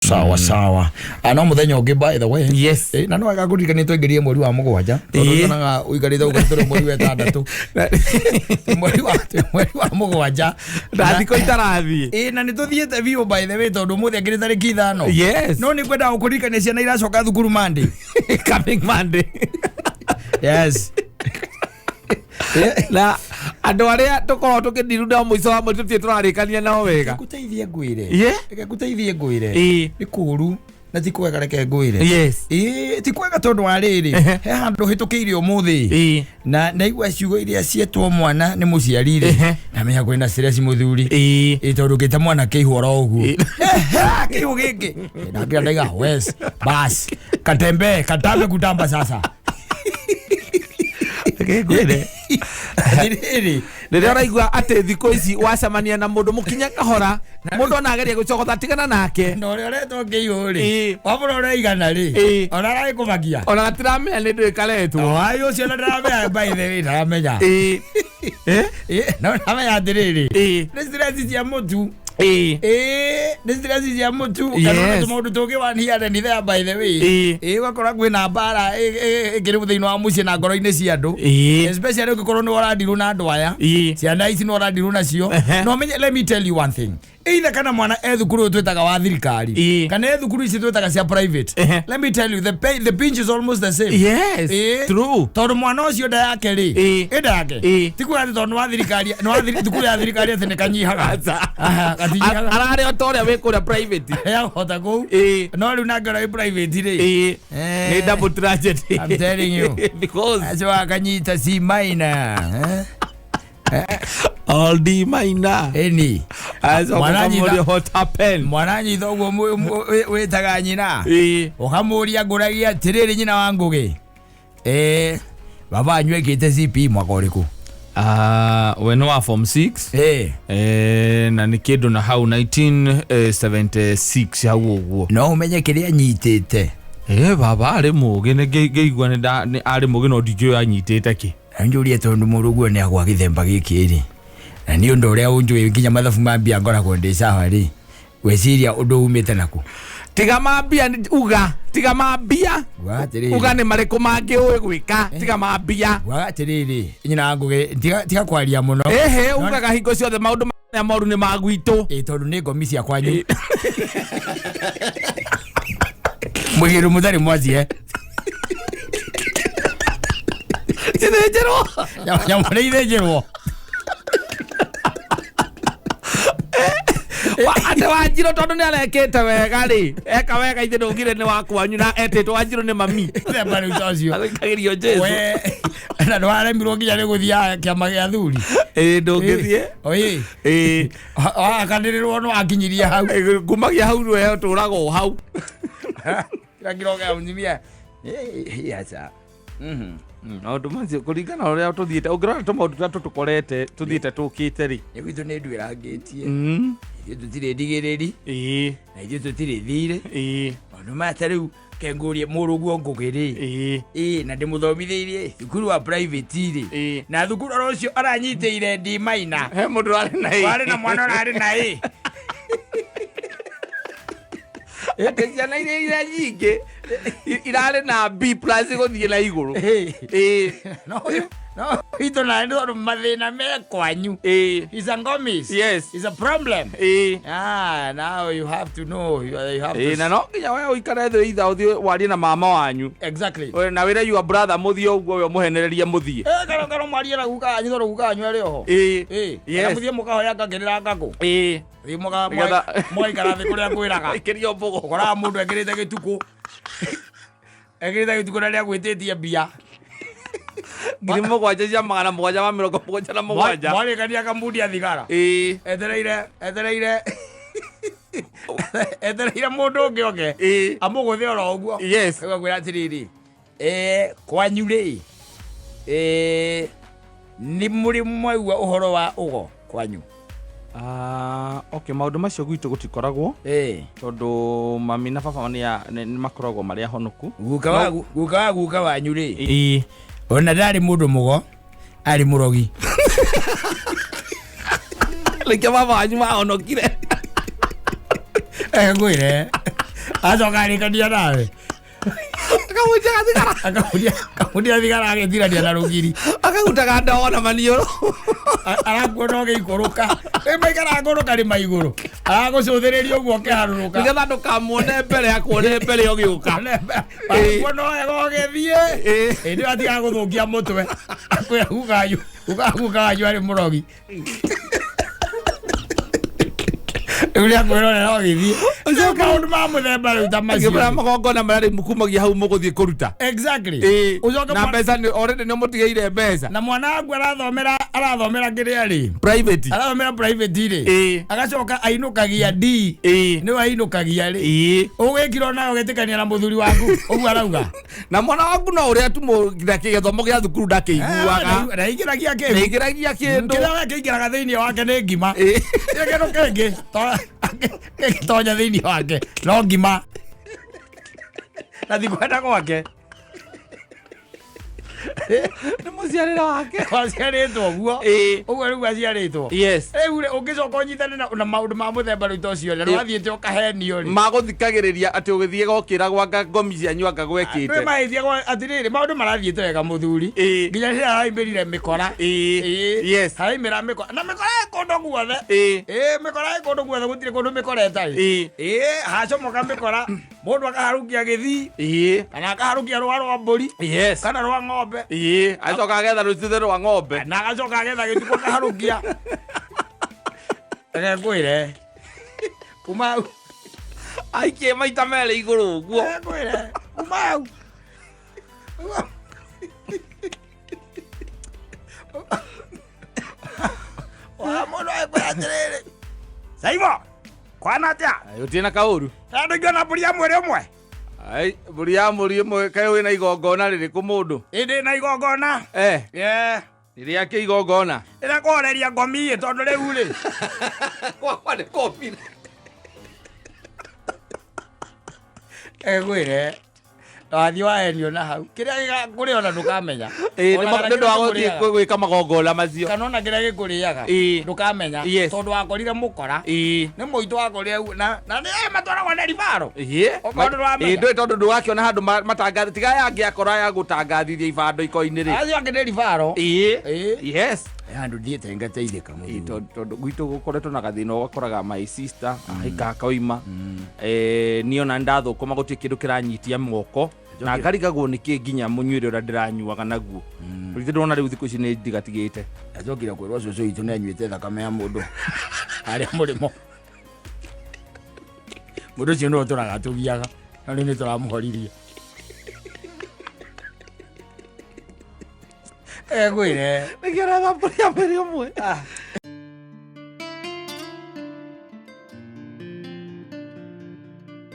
Sawa sawa. No muthenya ũngĩ, by the way. Na no wega ngũririkanie twaingĩrire mweri wa 7, tondũ nyonaga ũikarĩte ũguo tũrĩ mweri wa 6, twĩ mweri wa 7. Na thikũ itarathiĩ. Ĩ, na nĩ tũthiĩte biũ, by the way, tondũ ũmũthĩ akĩrĩ tarĩki 5. No nĩ ngwendaga gũkũririkania ciana iracoka thukuru Monday. Coming Monday. Yes. Na andũ arĩa tũkoragwo tũkĩndirunda mũico wa mweri tũtirĩ tũrarĩkania nao wega. Ngũteithie ngwĩre. Reke ngũteithie ngwĩre. Nĩ kũũru na ti kwega, reke ngwĩre. Ĩ, ti kwega tondũ wa rĩrĩ, he handũ hĩtũkĩire ũmũthĩ na ndaigua ciugo iria cietwo mwana nĩ mũciari rĩ, ndamenya kwĩna stress mũthuri. Ĩ, tondũ ngĩta mwana kĩihũ oro ũguo. Kĩihũ gĩkĩ ndakĩra ndaiga wes bas katembe katambe kutamba sasa. Reke ngwĩre. Atĩrĩrĩ, Rĩrĩa ũraigua atĩ thikũ ici wacemania na mũndũ mũkinye kahora, mũndũ ona ageria gũcogotha, tigana nake. Na ũrĩa ũretwo kĩihũ rĩ, wamũra ũraigana rĩ, ona aragĩkũmakia. Ona gatiramenya nĩ ndũĩ karetwo. Ai, ũcio na ndaramenya, by the way, ndaramenya. Eh? Ĩ, no ndamenya atĩrĩrĩ, nĩ stress cia mũtu. Ĩ, nĩ stress cia mũtu kana ona tũmaũndũ tũngĩ one here and there, by the way. Ĩ, ũgakora kwĩna mbara ĩkĩrĩ thĩinĩ wa mũciĩ na ngoro-inĩ cia andũ, especially ũngĩkorwo nĩ ũrandirwo na andũ aya, ciana ici nĩ ũrandirwo nacio. No menye, let me tell you one thing, either kana mwana e thukuru ũyũ twĩtaga wa thirikari kana e thukuru ici twĩtaga cia private, let me tell you, the pinch is almost the same. True. Tondũ mwana ũcio nda yake rĩ, ĩ nda yake, ti kuga atĩ tondũ nĩ wa thirikari, nĩ wa thukuru ya thirikari atĩ nĩ kanyihaga. Aha, gatinyihaga. Ararĩ o ta ũrĩa wĩ kũrĩa private. Yahota kũu. No rĩu nake ũrĩa wĩ private rĩ, Nĩ double tragedy. I'm telling you. Because acio akanyita C minor, eh? All D minor. Ĩni. Acoka kamũria, "What happened?" Mwana anyita ũguo wĩtaga nyina, ũkamũria ngũragia atĩrĩrĩ, nyina wa Ngũgĩ, baba anyu ekĩte CP mwaka ũrĩkũ? Ah, we nĩ wa form 6. Na nĩ kĩndũ na hau 1976 hau ũguo. No ũmenye kĩrĩa anyitĩte. Baba arĩ mũgĩ, nĩ ngĩigua nĩ arĩ mũgĩ, no ndingĩũĩ anyitĩte kĩ. Na njũrie tondũ mũrũguo nĩ agwa gĩthemba gĩkĩ rĩ, na nĩ ũndũ ũrĩa ũnjũĩ nginya mathabu ma mbia ngoragwo ndĩ sawa rĩ, gwĩciria ũndũ umĩte naku? Tiga mambia, uga tiga mambia. Ngugaga atĩrĩrĩ. Uga nĩ marĩkũ mangĩ ũĩ gwĩka, tiga mambia. Ngugaga atĩrĩrĩ, nyina wa Ngũgĩ, tiga kwaria mũno. Ĩhĩ, ugaga hingo ciothe maũndũ marĩa moru nĩ ma gwitũ. Ĩ, tondũ nĩ ngomi cia kwanyu mwĩgĩrũ mũtarĩ mwacie. Cithĩnjĩrwo. Nyamũ nĩ ithĩnjĩrwo. Atĩ Wanjirũ tondũ nĩ arekĩte wega rĩ, eka wega, ithe ndũngire nĩ wa kwanyu na etĩtwo Wanjirũ nĩ mami. Themba rĩu ta ũcio. Athikagĩrio Jesu. We na ndwaremirwo nginya nĩ gũthiĩ kĩama gĩa athuri. Ĩ, ndũngĩthiĩ. Ĩ. Wakanĩrĩrwo no wakinyirie hau. Kumagia hau we tũragwo hau. Kila kiroga mũtumia aca. Maũndũ macio kũringana na ũrĩa tũthiĩte, ũngĩrora tũmaũndũ tũrĩa tũtũkorete tũthiĩte tũkĩte rĩ. Nĩ gwitũ nĩ nduĩrangĩtie. Ithuĩ tũtirĩ ndigĩrĩri na ithuĩ tũtirĩ thirĩ. Maũndũ maya ta rĩu kengũrie mũrũguo Ngũgĩ rĩ, ĩ, na ndĩmũthomithĩirie thukuru wa private rĩ, na thukuru oro ũcio aranyitĩire D minor. He mũndũ warĩ na ĩ. Warĩ na mwana ũrarĩ na ĩ. Atĩ ciana iria nyingĩ irarĩ na B plus gũthiĩ na igũrũ. No itũ na nĩ tondũ mathĩna me kwanyu. Is a ngomis. Is a problem. Ah, now you have to know you have to Na no nginya we ũikare thĩ itha ũthiĩ warie na mama wanyu. We na wĩre your brother mũthiĩ ũguo we ũmũhenererie mũthiĩ. Karo mwarie na guka wanyu tondũ guka wanyu arĩ oho. Kana mũthiĩ mũkahoya ngakĩrĩra ngakũ. Thiĩ mũgaikara thĩ kũrĩa ngwĩraga. Ĩkĩrio mbũgũ. Ũkoraga mũndũ ekĩrĩte gĩtukũ. Ekĩrĩte gĩtukũ na nĩagwĩtĩtie mbia. 7777. Mwarĩkania akamundia thigara. Etereire mũndũ ũngĩ oke. Amũgũthe oro ũguo. Ũgakwĩra atĩrĩrĩ, kwanyu rĩ, nĩ mũrĩ mwaigua ũhoro wa ũgo kwanyu? Ah, okay, maũndũ macio gwitũ gũtikoragwo tondũ mami na baba nĩ makoragwo marĩ ahonoku. Guka wa guka wanyu rĩ, ona ndarĩ mũndũ mũgo, arĩ mũrogi. Nĩkĩo baba wanyu mahonokire. Ngwĩre. Acoka arĩkania nawe. Akamunjaga thigara. Akamundia thigara agĩtirania na rũgiri. Akagutaga ndogo na maniũrũ. Arakuona ũgĩikũrũka. Ĩ maikaraga kũndũ karĩma igũrũ. Aragũcũthĩrĩria ũguo ũkĩharũrũka. Nĩgetha ndũkamuone mbere akuone mbere ũgĩũka. Arakuona wega ũgĩthiĩ. Ĩĩ. Hĩndĩ ĩyo atigaga gũthũkia mũtwe. Akwĩra gukanyu gukanyu arĩ mũrogi. Rĩu nĩakwĩrorera ũgĩthiĩ. Rĩu maũndũ ma mũthemba rĩu ta macio. Ngĩmwĩra magongona marĩa rĩu kumagia hau mũgũthiĩ kũruta. Exactly. Ĩĩ. Ũcoke Na mbeca nĩ already nĩ ũmũtigĩire mbeca. Na mwana waku arathomera kĩrĩa rĩ? Private. Arathomera private rĩ. Ĩĩ. Agacoka ainũkagia D. Ĩĩ. Nĩwe ainũkagia rĩ. Ĩĩ. Ũgwĩkira nawe ũgĩtĩkania na mũthuri waku ũguo arauga. Na mwana waku no ũrĩa tu gĩthomo gĩa thukuru ndakĩiguaga. Ndaingĩragia kĩndũ. Ndaingĩragia kĩndũ. Kĩrĩa we kĩingĩraga thĩinĩ wake nĩ ngima. Ĩĩ. Kĩrĩa kĩndũ kĩngĩ kĩngĩtonya thĩinĩ wake no ngima. Na ti kwenda gwake. Nĩ mũciarĩre wake. Aciarĩtwo ũguo. Ĩĩ. Ũguo rĩu aciarĩtwo. Yes. Rĩu rĩ ũngĩcoka ũnyitane na maũndũ ma mũthemba rĩu ta ũcio rĩ, na wathiĩte ũkahenio rĩ. Magũthikagĩrĩria atĩ ũgĩthiĩ gokĩragwo anga ngomi cianyu anga Nĩ gwekĩte. mahĩtia atĩrĩrĩ maũndũ marathiĩte wega mũthuri. Ĩĩ. Nginya rĩrĩa araimĩrire mĩkora. Ĩĩ. Ĩĩ. Yes. Haraimĩra mĩkora. Na mĩkora ĩ kũndũ guothe. Ĩĩ. Ĩĩ mĩkora ĩ kũndũ guothe gũtirĩ kũndũ mĩkora ĩtarĩ. Ĩĩ. Ĩĩ hacomoka mĩkora mũndũ akaharũkia gĩthii Ĩĩ. kana akaharũkia rũa rwa mbũri Yes. kana rwa ng'ombe. Ĩĩ. Acoka agetha rũcithe rwa ng'ombe. Na agacoka agetha gĩtukũ akaharũkia. Reke ngwĩre. Kuma hau. Aikie maita merĩ igũrũ ũguo. Reke ngwĩre. Kuma hau. Wa mũndũ agĩkwĩra atĩrĩrĩ. Saibo, kwana atĩa? Gũtirĩ na kaũru. Andũ ingĩona mbũri ya mwĩrĩ ũmwe. Ai, mbũri ya mũri ĩmwe kaĩ wĩna igongona rĩrĩkũ mũndũ? Ĩ ndĩ na igongona. Eh. Yeah. Rĩrĩa kĩ igongona? Rĩrĩa kũhoreria ngomi ĩ tondũ rĩu rĩ. Gwakwa nĩ komire. Ngwĩre. Wathiĩ wahenio na hau. Kĩrĩa gĩgakũrĩa ona ndũkamenya. Ĩĩ, Ona kana nĩ ũndũ wa kĩrĩa gũthiĩ gĩkũrĩaga. gwĩka magongona macio. Kana ona kĩrĩa gĩkũrĩaga. Ĩĩ. Ndũkamenya. Yes. Tondũ wakorire mũkora. Ĩĩ. Nĩ mũitũ wakorire na nĩ aya matwaragwo na ribaro. Ĩĩ. Okorwo ndũramenya. Ĩĩ, ndũĩ tondũ ndũgakĩona handũ matangathi tiga aya angĩ akora ya gũtangathithia ibando iko-inĩ rĩ. Acio angĩ nĩ ribaro. Ĩĩ. Ĩĩ. Yes. Handũ thiĩte ngateithĩka Ĩĩ, mũthuri. tondũ gwitũ gũkoretwo na gathĩna ũgakoraga my sister ahika akaoima. Niĩ ona nĩndathũkũma gũtirĩ kĩndũ kĩranyitia moko na ngarigagwo nĩkĩ nginya mũnyuĩre ũrĩa ndĩranyuaga naguo. Rĩu ndĩrona rĩu thikũ ici nĩ ndigatigĩte. Ndacokire kwĩrwo cũcũ witũ nĩ anyuĩte thakame ya mũndũ harĩa mũrĩmo. Mũndũ ũcio nĩwe ũtũraga tũgiaga no rĩu nĩ tũramũhoririe. Ngwĩre. Nĩkĩo ũretha mbũri ya mwĩrĩ ũmwe.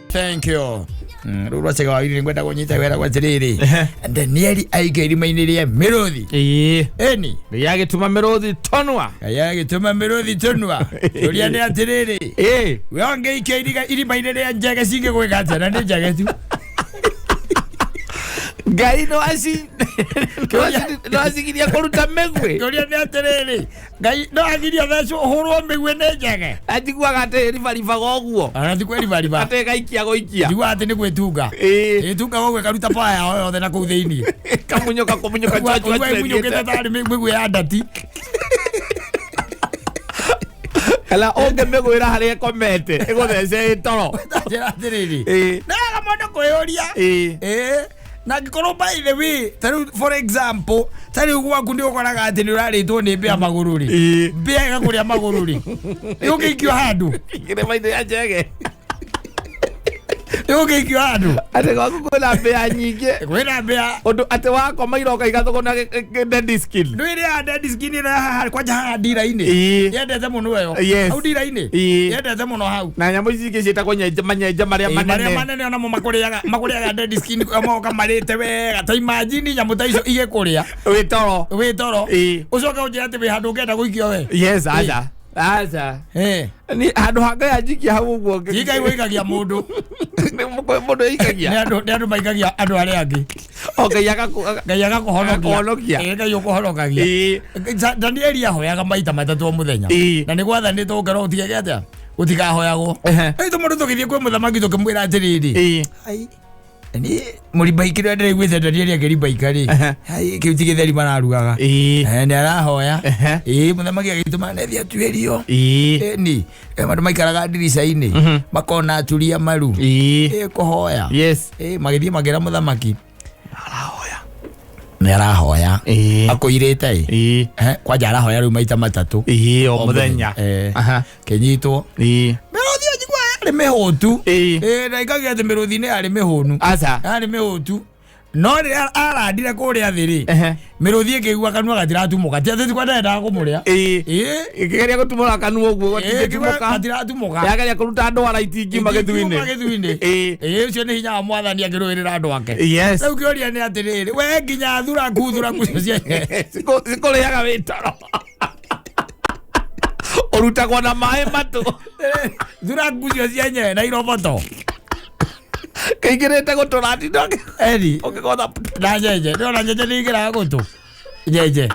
Thank you. Rĩu rwacega wa wiri ngwenda kũnyita wĩra gwa atĩrĩrĩ. Danieli aika irima-inĩ rĩa mĩrũthi. Ĩĩ. Ĩni. Rĩrĩa agĩtũma mĩrũthi tũnua. Ngai agĩtũma mĩrũthi tũnua. Kĩũria nĩ atĩrĩrĩ. Ĩĩ. We ũngĩikia irima-inĩ rĩa njege cingĩgwĩka atĩa na nĩ njege tu. Ngai no acigiria kũruta mĩguĩ. Kĩũria nĩ atĩrĩrĩ. Ngai no agirie thecwo ũhũrwo mĩguĩ nĩ njege. Anjiguaga atĩ ĩribaribaga ũguo. Ona ti kwĩribariba. Atĩ ĩgaikia gũikia. Njiguaga atĩ nĩ gwĩtunga. Ĩĩ. Ĩtunga ũguo ĩkaruta power yao yothe na kũu thĩinĩ. Ĩkamunyũka kũmunyũka Ũguo ĩmunyũkĩte tarĩ mĩguĩ ya ndati. Kana ũngĩmĩgwĩra harĩa ĩkomete ĩgũthece ĩ toro. Njĩra atĩrĩrĩ. Ĩĩ. Nĩ wega mũndũ kwĩyũria. Ĩĩ. Ĩĩ. Na angĩkorwo by the way, ta rĩu for example, ta rĩu gwaku nĩ ũkoraga atĩ nĩ ũrarĩtwo nĩ mbĩa magũrũ rĩ. Ĩĩ. Mbĩa ĩgakũrĩa magũrũ rĩ. Ĩgũgĩikio handũ. Irima-inĩ rĩa njege. Ĩgũgĩikio handũ. Atĩ gwaku kwĩna mbĩa nyingĩ. Kwĩna mbĩa. Ũndũ atĩ wakoma iroka igathũgũna dead skin. Ndũĩ ĩrĩa dead skin ĩrĩa haha kwanja haha ndira-inĩ. Ĩĩ. Yendete mũno ĩyo. Yes. Hau ndira-inĩ. Ĩĩ. Yendete mũno hau. Na nyamũ ici ingĩ ciĩtagwo manyenje marĩa Ĩĩ, marĩa manene. manene onamo makũrĩaga dead skin moka marĩte wega. Ta imagine nyamũ ta icio igĩkũrĩa. Wĩ toro. Wĩ toro. Ĩĩ. Ũcoke ũnjĩre atĩ wĩ handũ ũngĩenda gũikio we. Yes, aca. Aca. Ĩĩ. Ni handũ ha Ngai anjikia hau ũguo. Ti Ngai wĩikagia mũndũ. Nĩ mũndũ ĩikagia. Nĩ andũ maikagia andũ arĩa angĩ. O Ngai Ngai agakũhonokia. Agakũhonokia. Ĩĩ, Ngai ũkũhonokagia. Ĩĩ. Danieli ahoyaga maita matatũ o mũthenya. Ĩĩ. Na nĩ gwathanĩtwo ũkerwo ũtigeke atĩa? Gũtikahoyagwo. Ehe. Rĩu tũmũndũ tũgĩthiĩ kwĩ mũthamaki tũkĩmwĩra atĩrĩrĩ, Ĩĩ. "Ai, niĩ mũrimbaiki rĩrĩa ndĩraiguĩte Danieli akĩrimbaika rĩ, Ehe. ai, kĩu ti gĩtheri mararugaga." Ĩĩ. Eh, nĩ arahoya. Ehe. Ĩĩ, mũthamaki agĩtũma nethi atuĩrio. Ĩĩ. Ĩni andũ maikaraga ndirica-inĩ makona aturia maru. Ĩĩ. Ĩ, kũhoya. Yes. Ĩ, magĩthiĩ makĩra mũthamaki nĩ arahoya. Ĩĩ. Akũirĩte ĩ. Ĩĩ. Eh, kwanja arahoya rĩu maita matatũ. Ĩĩ, o mũthenya. Eh, Aha. kĩnyitwo Ĩĩ. mĩrũthi ĩyo njigua yarĩ mĩhũtu. Ĩĩ. Ĩ, na ikagia atĩ mĩrũthi nĩ yarĩ mĩhũnu. Aca. Yarĩ mĩhũtu, no rĩrĩa arandire kũrĩa thĩ rĩ, Ehe. mĩrũthi ĩkĩigua kanua gatiratumũka, ti atĩ tikwa ndendaga kũmũrĩa. Ĩĩ. Ĩ. Ĩkĩgeria gũtumũra kanua ũguo Ĩ, ĩkĩigua gatingĩtumũka. gatiratumũka. Yageria kũruta ndwara itingiuma Itingiuma gĩthuinĩ. gĩthuinĩ. Ĩĩ. Ĩ, ũcio nĩ hinya wa mwathani akĩrũĩrĩra andũ ake. Yes. Rĩu kĩũria nĩ atĩrĩrĩ, we nginya thuraku thuraku icio cia Cikũrĩaga wĩ toro. Ũrutagwo na maĩ matũ. Thuraku icio cia nyee na iroboto. Kĩingĩrĩte gũtũ ratinda Eni ũkĩgotha. Na nyenje ndĩrona nyenje nĩ ingĩraga gũtũ. Nyenje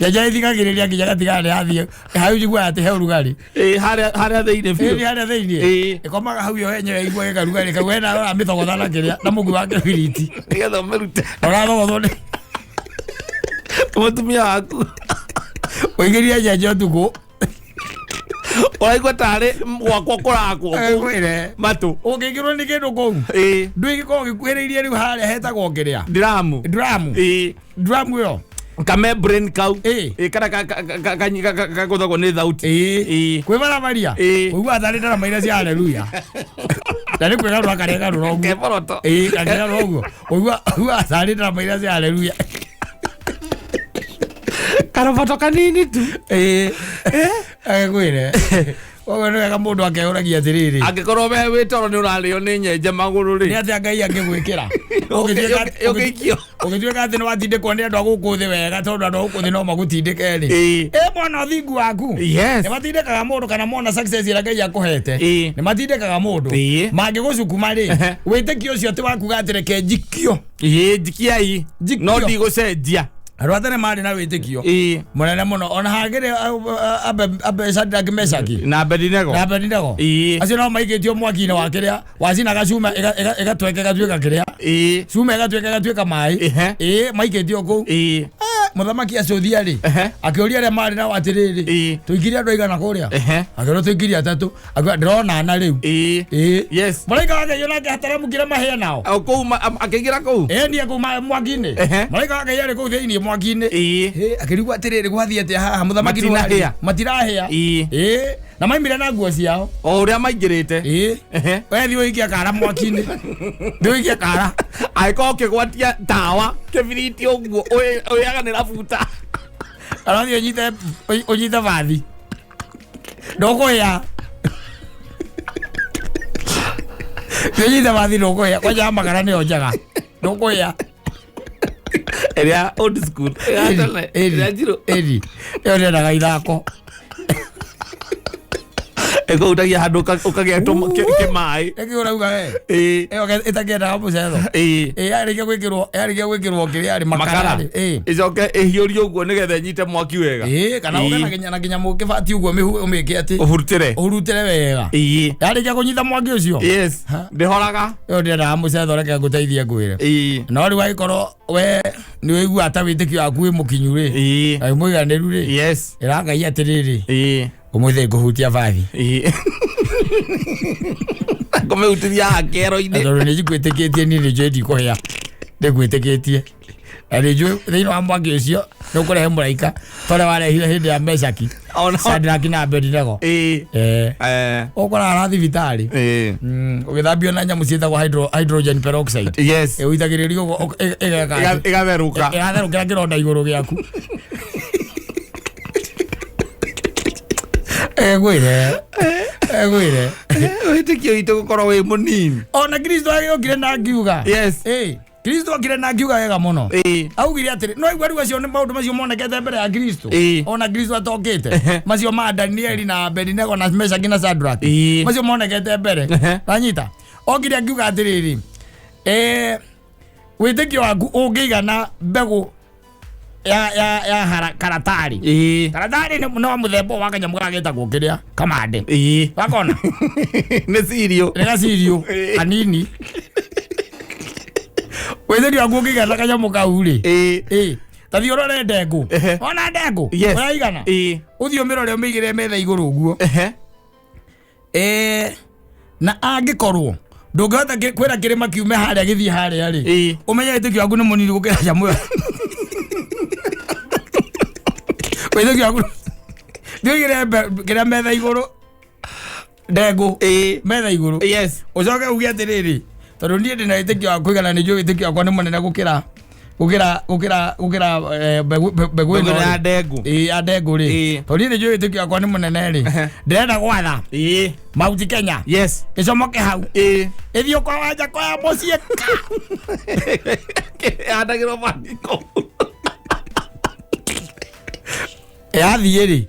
nyenje ĩthikagĩrĩria nginya gatigana nĩ yathiĩ hau, njiguaga atĩ he ũrugarĩ. Ĩĩ, harĩa harĩa thĩinĩ Ĩni biũ. harĩa thĩinĩ. Ĩĩ. Ĩkomaga hau yo yenyewe ĩigua gĩkarugarĩ kau wena ũramĩthogotha na kĩrĩa na mũgui wa kĩbiriti. Nĩgetha ũmĩrute. Na ũrathogothwo nĩ Mũtumia waku. ũingĩrie nyenje ũtukũ. Ũraigua tarĩ gwakwo kũrakwo kũu. Ngwĩre Matũ. ũngĩingĩrwo nĩ kĩndũ kũu, Ĩĩ. ndũingĩkorwo gĩkuhĩrĩirie rĩu harĩa hetagwo kĩrĩa Ndiramu. dramu. Ĩĩ. Dramu ĩyo. Kamembrane kau. Ĩĩ. Ĩĩ, kana kagũthagwo nĩ thauti. Ĩĩ. Ĩĩ. Kwĩ barabaria. Ĩĩ. Ũiguaga tarĩ ndarama iria cia haleluya na nĩ kwĩgarũra karegarũra ũguo. Keboroto. Ĩĩ, karegarũra ũguo ũiguaga tarĩ ndarama iria cia haleluya. Karoboto kanini tu. Ĩĩ, agĩkwĩre koguo nĩ wega mũndũ akeyũragia atĩrĩrĩ, Angĩkorwo we wĩ toro nĩ ũrarĩo nĩ nyenje magũrũ nĩ rĩ, atĩa Ngai angĩgwĩkĩra ũngĩikio. Ũgĩtuĩka atĩ nĩ watindĩkwo nĩ andũ a gũkũ thĩ wega, tondũ andũ a gũkũ thĩ no magũtindĩke rĩ. Ĩĩ. Ĩ, mwana ũthingu waku. Yes. Nĩ matindĩkaga mũndũ kana mona success ĩrĩa Ngai akũhete. Ĩĩ. Nĩ matindĩkaga mũndũ. Ĩĩ. Mangĩgũcukuma rĩ, Ehe. wĩtĩkio ũcio atĩ wakuga atĩ reke njikio. Ĩĩ, njikiai. Njikio. No ndigũcenjia. Andũ a tene marĩ na wĩtĩkio Ĩĩ. mũnene mũno, ona hangĩrĩ ambe Shadrach, Meshaki Na Abednego. na Abednego. Ĩĩ. Acio nao maikĩtio mwaki-inĩ wa kĩrĩa wacinaga cuma ĩgatweka ĩgatuĩka kĩrĩa Ĩĩ. cuma ĩgatuĩka ĩgatuĩka maĩ. Ehe. Ĩĩ, maikĩtio kũu. Ĩĩ. Eh, mũthamaki acũthia rĩ, Ehe. akĩũria arĩa marĩ nao atĩrĩrĩ, Ĩĩ. tũikirie andũ aigana kũrĩa? Ehe. Akĩrwo tũikirie atatũ. Akiuga ndĩrona ana rĩu. Ĩĩ. Ĩĩ. Yes. Mũraika wa Ngai onake ataramũkire mahĩa nao. O kũu akĩingĩra kũu. Ĩĩ, niĩ kũu mwaki-inĩ. Ehe. Mũraika wa Ngai arĩ kũu thĩinĩ mwaki-inĩ. Ĩĩ. Ĩ, akĩrigwo atĩrĩrĩ, gwathiĩ atĩa haha mũthamaki nĩ Matinahĩa. warĩ? Matirahĩa. Ĩĩ. Ĩĩ, na maimire na nguo ciao. O ũrĩa maingĩrĩte. Ĩĩ. Ehe. We thiĩ ũikie kara mwaki-inĩ, thiĩ ũikie kara. Angĩkorwo ũkĩgwatia tawa kĩbiriti ũguo ũrĩaga nĩ rabuta. Arathiĩ ũnyite ũnyite bathi, ndũkũhĩa. Thiĩ ũnyite bathi, ndũkũhĩa. Kwanja ya makara nĩyo njega, ndũkũhĩa. Ĩrĩa old school. Ĩrĩa tene. Ĩrĩa njirũ. Ĩni ĩyo ndĩendaga ithako. Ĩkũhutagia handũ ũkagĩa kĩmaĩ. Ĩkĩ ũrauga we? Ĩĩ. Ĩyo ĩtakĩendaga mũcetho. Ĩĩ. Ĩ, yarĩkia gwĩkĩrwo, yarĩkia gwĩkĩrwo kĩrĩa rĩ, makara Makara. rĩ. Ĩ. Ĩcoke ĩhiũrio ũguo nĩgetha ĩnyite mwaki wega. Ĩ, kana ũke na Ĩĩ. kinya na kĩnyamũ kĩbati ũguo mĩhu ũmĩke atĩ Ũhurutĩre. ũhurutĩre wega. Ĩĩ. Yarĩkia kũnyita mwaki ũcio. Yes. Ha? Ndĩhoraga. Ĩyo ndĩendaga mũcetho, reke ngũteithie ngwĩre. Ĩĩ. No rĩu angĩkorwo we nĩ ũiguaga ta wĩtĩkio waku wĩ mũkinyu rĩ, Ĩĩ. na wĩ mũiganĩru rĩ, Yes. ĩra Ngai atĩrĩrĩ, Ĩĩ. ũmũthĩ ngũhutia bathi. Ĩĩ. Ngũmĩhutĩria haha Na kĩero-inĩ. tondũ nĩ njigwĩtĩkĩtie, niĩ nĩ njũĩ ndikũhĩa, ndĩgwĩtĩkĩtie na nĩ njũĩ thĩinĩ wa mwaki ũcio nĩ ũkũrehe mũraika ta ũrĩa warehire hĩndĩ ya Meshaki, Shadraki na Abednego. Ĩĩ. Eh, Eh. ũkũrara thibitarĩ. Ĩĩ. Ũgĩthambio na nyamũ ciĩtagwo hydrogen peroxide. Yes. Ĩũitagĩrĩrio ũguo ĩgeka atĩ? Ĩgatherũka. Ĩratherũkĩra kĩronda igũrũ gĩaku. Egwĩre egwĩre. Wĩtĩkio witũ gũkorwo wĩ mũnini. Ona Kristo agĩokire na ngiuga. Yes. Ĩ, Kristo okire na ngiuga wega mũno. Ĩĩ. Augire atĩrĩ, no igua rĩu acio nĩ maũndũ macio monekete mbere ya Kristo. Ĩĩ. Ona Kristo atokĩte, macio ma Danieli na Abednego na Meshaki na Shadrach, Ĩĩ. macio monekete mbere. Ehe. Wanyita, okire akiuga atĩrĩrĩ, eh, wĩtĩkio waku ũngĩigana mbegũ ya ya ya hara karatari. Karatari nĩ no mũthemba wa kanyamũ karĩa getagwo kĩrĩa kamande. Wakona? Nĩ cirio. Nĩ gacirio kanini. Wĩtĩkio waku ũngĩgĩa kanyamũ kau rĩ. Ĩĩ. Ta thiĩ ũrore ndengũ. Wona ndengũ? Yes. Ũraigana? Ũthiĩ ũmĩrore ũmĩigĩrĩre metha igũrũ ũguo. Na angĩkorwo ndũngĩhota kwĩra kĩrĩma kiume harĩa gĩthiĩ harĩa rĩ, ũmenye wĩtĩkio waku nĩ mũnini gũkĩra nyamũ ĩyo. Wĩtĩkio waku thiĩ ũigĩrĩre kĩrĩa metha igũrũ, ndengũ metha igũrũ. Yes. Ũcoke uge atĩrĩrĩ, tondũ niĩ ndĩna wĩtĩkio wa kũigana, nĩ njũĩ wĩtĩkio wakwa nĩ mũnene gũkĩra gũkĩra gũkĩra gũkĩra mbegũ mbegũ ĩno Mbegũ ya rĩ. ndengũ. Ĩĩ, ya ndengũ rĩ. Tondũ niĩ nĩ njũĩ wĩtĩkio wakwa nĩ mũnene rĩ, ndĩrenda gwatha Mount Kenya gĩcomoke hau, ĩthiĩ kwa wanja kwa ya mũciĩ. Yandagĩrwo mandiko. Yathiĩ rĩ,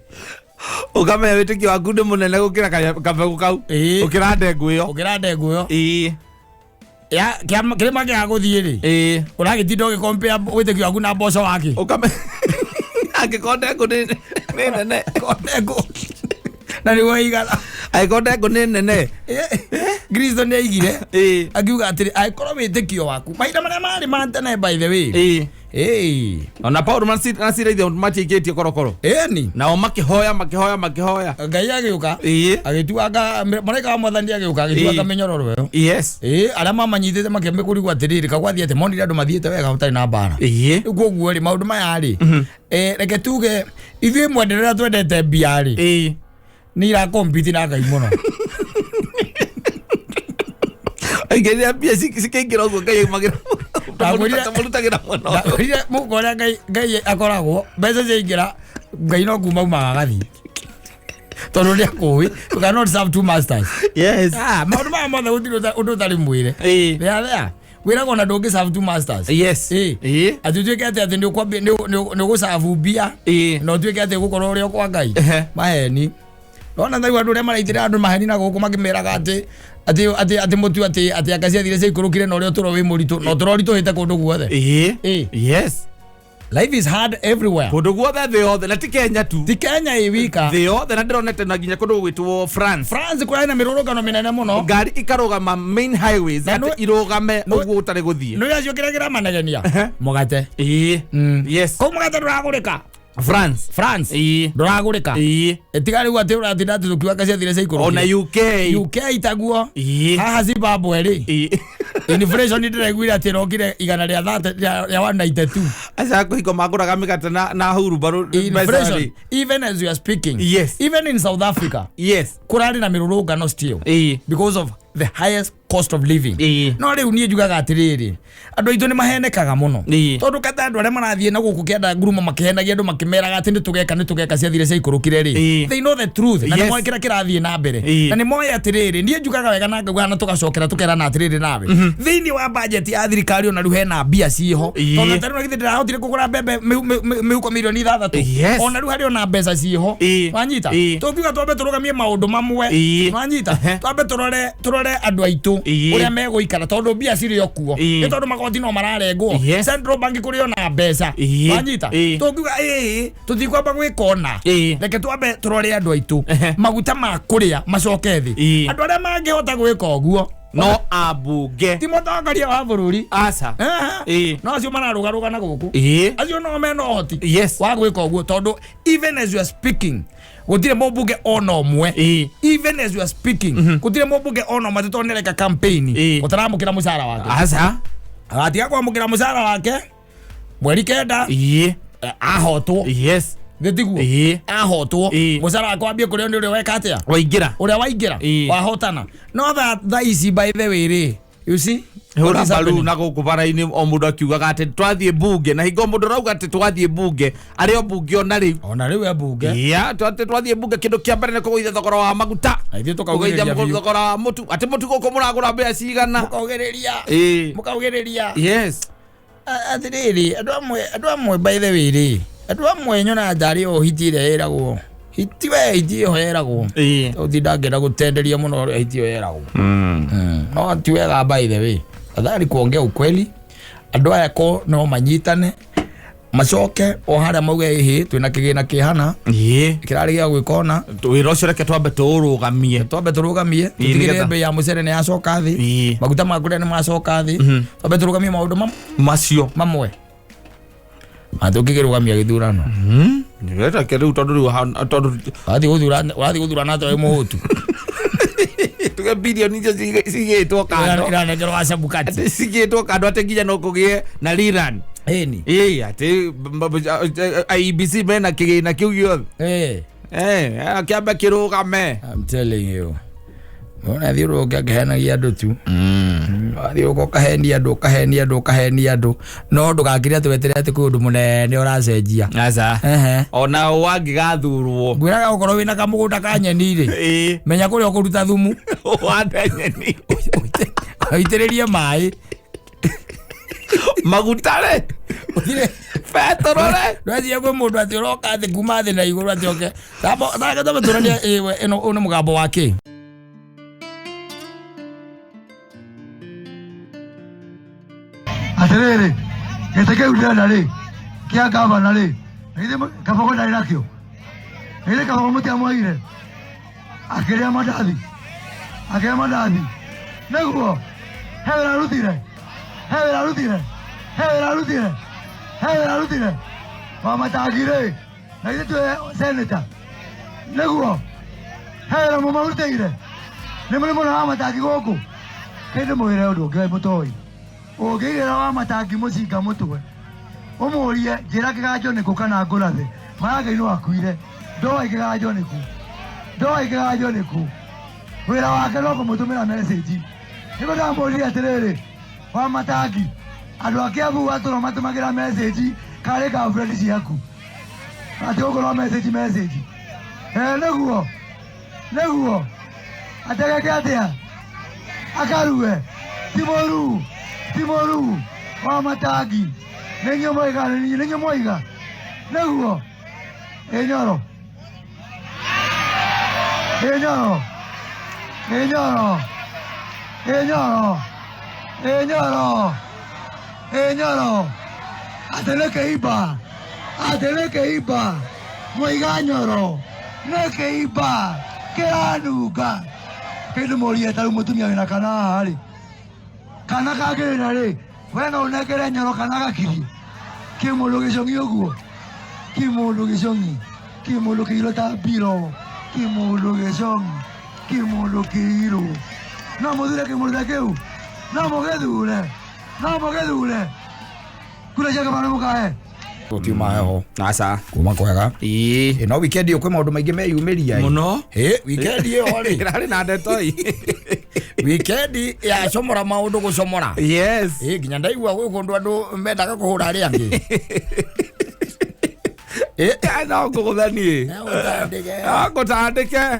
Ũkamenya wĩtĩkio waku nĩ mũnene gũkĩra kambegũ kau. Gũkĩra ndengũ ĩyo. Gũkĩra ndengũ ĩyo. Ya kĩrĩma kĩa gũthiĩ rĩ, ũragĩtinda ũgĩkompea wĩtĩkio waku na mboco wake. Ũkamenya angĩkorwo ndengũ nĩ nene. Ndengũ na nĩguo ĩigana. Angĩkorwo ndengũ nĩ nene. Kristo nĩ aigire akiuga atĩrĩ, angĩkorwo wĩtĩkio waku mahinda marĩa marĩ ma tene, by the way. Ona Paulo na Sila ithe matiaikĩtie korokoro. Ĩni. Nao makĩhoya makĩhoya makĩhoya. Ngai agĩũka, agĩtuanga mũraika wa mwathani agĩũka agĩtuanga mĩnyororo ĩyo. Arĩa mamanyitĩte makĩmĩkũrigwo atĩrĩrĩ, kagwathiĩ atĩ monire andũ mathiĩte wega gũtarĩ na mbara. Rĩu koguo rĩ, maũndũ maya rĩ, reke tuge ithuĩ mwendere ũrĩa twendete mbia rĩ, nĩ irakompiti na Ngai mũno. Aingĩrĩra mbia cikĩingĩra ũguo Ngai aumagĩra. Tamũrutagĩra mũno. Ndakwĩrire mũhuko ũrĩa Ngai akoragwo mbeca ciaingĩra, Ngai no kuma umaga agathiĩ, tondũ nĩ akũĩ you cannot serve two masters. Ah, maũndũ maya mothe gũtirĩ ũndũ ũtarĩ mwĩre. Thea thea wĩragwo na ndũngĩ serve two masters. Atĩ ũtuĩke atĩ nĩ ũkwambia nĩ ũgũcabu mbia na ũtuĩke atĩ ũgũkorwo ũrĩ o kwa Ngai. Maheni nona rĩu andũ ũrĩa maraitĩra andũ maheni na gũkũ makĩmeraga atĩ mũtu atĩ anga ciathire ciaikũrũkire na ũrĩa ũtũro wĩ mũritũ na ũtũro ũritũhĩte kũndũ guothe. Life is hard everywhere. Kũndũ guothe, thĩ yothe, na ti Kenya tu. Ti Kenya ĩ wika. Thĩ yothe, na ndĩronete na nginya kũndũ gũgwĩtwo France. France kũrarĩ na mĩrũrũngano mĩnene mũno. Ngari ikarũgama main highways, Na atĩ irũgame ũguo ũtarĩ gũthiĩ. Nĩ acio kĩrĩa kĩramanegenia mũgate. Kũu mũgate ndũragũrĩka. France. France ndũragũrĩka. Tiga rĩu atĩ ũratinda atĩ tũkiuga ciathire ciaikũrũkire. Ona UK. UK taguo. Haha Zimbabwe rĩ, inflation ndĩraiguire atĩ ĩrokire igana rĩa 30 rĩa 192. Aca kũhingo magũraga mĩgate na hurumbarũ. Inflation, even as we are speaking, even in South Africa kũrarĩ na mĩrũrũngano still because of the highest cost of living. No rĩu niĩ njugaga atĩrĩrĩ, andũ aitũ nĩ mahenekaga mũno, tondũ kata andũ arĩa marathiĩ na gũkũ kĩanda ngurumo makĩhenagia andũ makĩmeraga atĩ nĩ tũgeka nĩ tũgeka ciathire ciaikũrũkire rĩ, they know the truth na nĩ moĩ kĩrĩa kĩrathiĩ na mbere, na nĩ moĩ atĩrĩrĩ, niĩ njugaga wega na ngauga na tũgacokera tũkerana atĩrĩrĩ, nawe thĩinĩ wa budget ya thirikari ona rĩu hena mbia ciĩho, tondũ ta rĩu githĩ ndĩrahotire kũgũra mbembe mĩhuko mirioni 6? Ona rĩu harĩ ona mbeca ciĩho. Wanyita? Tũngiuga twambe tũrũgamie maũndũ mamwe. Wanyita? Twambe tũrore andũ aitũ ũrĩa megũikara, tondũ mbia cirĩ o kuo, nĩ tondũ magoti no mararengwo. Central Bank kũrĩ ona mbeca. Wanyita? Tũngiuga ĩĩ tũtikwamba gwĩka ona, reke twambe tũrore andũ aitũ, maguta ma kũrĩa macoke thĩ. Andũ arĩa mangĩhota gwĩka ũguo no ambunge. Ti mũtongoria wa bũrũri. Aca. No acio mararũgarũga na gũkũ, acio no mena ũhoti wa gwĩka ũguo, tondũ even as you are speaking gũtirĩ mũmbunge ona ũmwe, even as you are speaking gũtirĩ mũmbunge ona ũmwe tũtonereka campaign ũtaramũkĩra mũcara wake. Aca. Agatiga kwamũkĩra mũcara wake mweri 9 ahotwo. Gĩtiguo? Ahotwo, mũcara wake wambie kũrĩo nĩ ũrĩa weka atĩa? Waingĩra. Ũrĩa waingĩra. Wahotana. No thaa ici, by the way rĩ, you see what hũra is mbaru happening? Na gũkũ bara-inĩ o mũndũ akiugaga atĩ twathiĩ mbunge, na hingo mũndũ arauga atĩ twathiĩ mbunge arĩ o mbunge ona rĩu. Ona rĩu e mbunge. Ya, atĩ twathiĩ mbunge kĩndũ kĩa mbere nĩ kũgũithia thogora wa maguta. Na ithuĩ tũkaugĩrĩria Kũgũithia biũ. thogora wa mũtu, atĩ mũtu gũkũ mũragũra mbea cigana? Mũkaugĩrĩria. Mũkaugĩrĩria. Atĩrĩrĩ, andũ amwe, by the way rĩ, andũ amwe nyonaga tarĩ o hiti ĩrĩa ĩragwo hiti, we hiti ĩyo ĩragwo ũtinda ngĩenda gũtenderia mũno ũrĩa hiti ĩyo ĩragwo. No ti wega, by the way, afadhali kuongea ukweli. Andũ aya ko no manyitane. Macoke o harĩa mauge ĩhĩ twĩna kĩgĩna kĩhana Ĩĩ. kĩrarĩ gĩa gwĩka ona Wĩra ũcio reke twambe tũũrũgamie. Twambe tũrũgamie. Ĩĩ, Tũtigĩrĩre nĩgetha- mbei ya mũcere nĩ yacoka thĩ. Maguta ma kũrĩa nĩ macoka thĩ. Twambe tũrũgamie maũndũ Macio. Mamwe atũngĩkĩrũgamia gĩthurano. Reke rĩu tondũ rĩu tondũ Ũrathiĩ gũthurana atĩa wĩ mũhũtu? Tuge bilioni icio cigĩtwo kando. Iranengerwo wa Chebukati. Atĩ cigĩtwo kando atĩ nginya no kũgĩe na rerun. Ĩni. Ĩĩ, atĩ IEBC mena kĩgĩna kĩu gĩothe. Kĩambe kĩrũgame. I'm telling you. Ona thiũrũrũke akĩhenagia andũ tu. Wathiũrũrũka ũkahenia andũ, ũkahenia andũ, ũkahenia andũ, no ndũgakire atĩ weterere atĩ kwĩ ũndũ mũnene ũracenjia. Aca. Ona wangĩgathurwo. Ngwĩraga okorwo wĩna kamũgũnda ka nyeni rĩ, menya kũrĩa ũkũruta thumu. Ũhande nyeni. Ũitĩrĩrie maĩ. Maguta rĩ. Ũthire. Betũrũ rĩ. Ndweciria kwĩ mũndũ atĩ ũroka thĩ kuma thĩ na igũrũ atĩ oke. Tamba tũranie ĩwe ĩno ũyũ nĩ mũgambo wa kĩ? Atĩrĩrĩ, gĩtĩ kĩu ndĩrenda rĩ kĩa gavana rĩ, na githĩ Kabogo ndarĩ nakĩo? Na githĩ Kabogo mũtiamwoire akĩrĩa mandathi, akĩrĩa mandathi nĩguo he wĩra arutire, he wĩra arutire, he wĩra arutire, he wĩra arutire wa matangi rĩ, na githĩ tuwe senator nĩguo he wĩra mũmarutĩire? Nĩ mũrĩ mũno wa matangi gũkũ kĩndũ mwĩre ũndũ ũngĩ mũtoĩ ũngĩigĩra wa matangi mũcinga mũtwe ũmũrie njĩra kĩganjo nĩkũ kana ngũrathe Maranga no akuire ndoĩ kĩganjo nĩkũ, ndoĩ kĩganjo nĩkũ. Wĩra wake no kũmũtũmĩra message. Nĩguo ndamũririe atĩrĩrĩ, wa matangi andũ a Kiambu watũra matũmagĩra message karĩ girlfriend ciaku atĩ gũkũ no message message. Nĩguo nĩguo ategeke atĩa akarue ti mũru, ti mũru wa matangi nĩ inyuĩ mwaiga, nĩ inyuĩ mwaiga nĩguo. Ĩ Nyoro, ĩ Nyoro, ĩ Nyoro, ĩ Nyoro, ĩ Nyoro, ĩ Nyoro, atĩ nĩ kĩimba, atĩ nĩ kĩimba mwaiga Nyoro nĩ kĩimba kĩranunga. Kĩndũ mũrie ta rĩu mũtumia wĩna kana haha rĩ, kana kangĩrĩra rĩ, we no ũnengere Nyoro kana gakirie kĩ mũndũ gĩcong'i ũguo, kĩ mũndũ gĩcong'i, kĩ mũndũ kĩirũ ta mbiro, kĩ mũndũ gĩcong'i, kĩ mũndũ kĩirũ. No mũthure kĩmũndũ ta kĩu, no mũgĩthure, no mũgĩthure. Kura cia gavana mũkahe. Gũtiuma heho. Aca. Kuma kwega. Ĩĩ. Ĩ, no weekend ĩyo kwĩ maũndũ maingĩ meyumĩria ĩ. Mũno. Ĩ, weekend ĩyo rĩ. Ĩrarĩ na ndeto ĩ. Weekend yacomora maũndũ gũcomora. Yes. Ĩ, nginya ndaigua gwĩ kũndũ andũ mendaga kũhũra arĩa angĩ. Ĩ. No ngũgũthanie. No ngũtandĩke. No ngũtandĩke.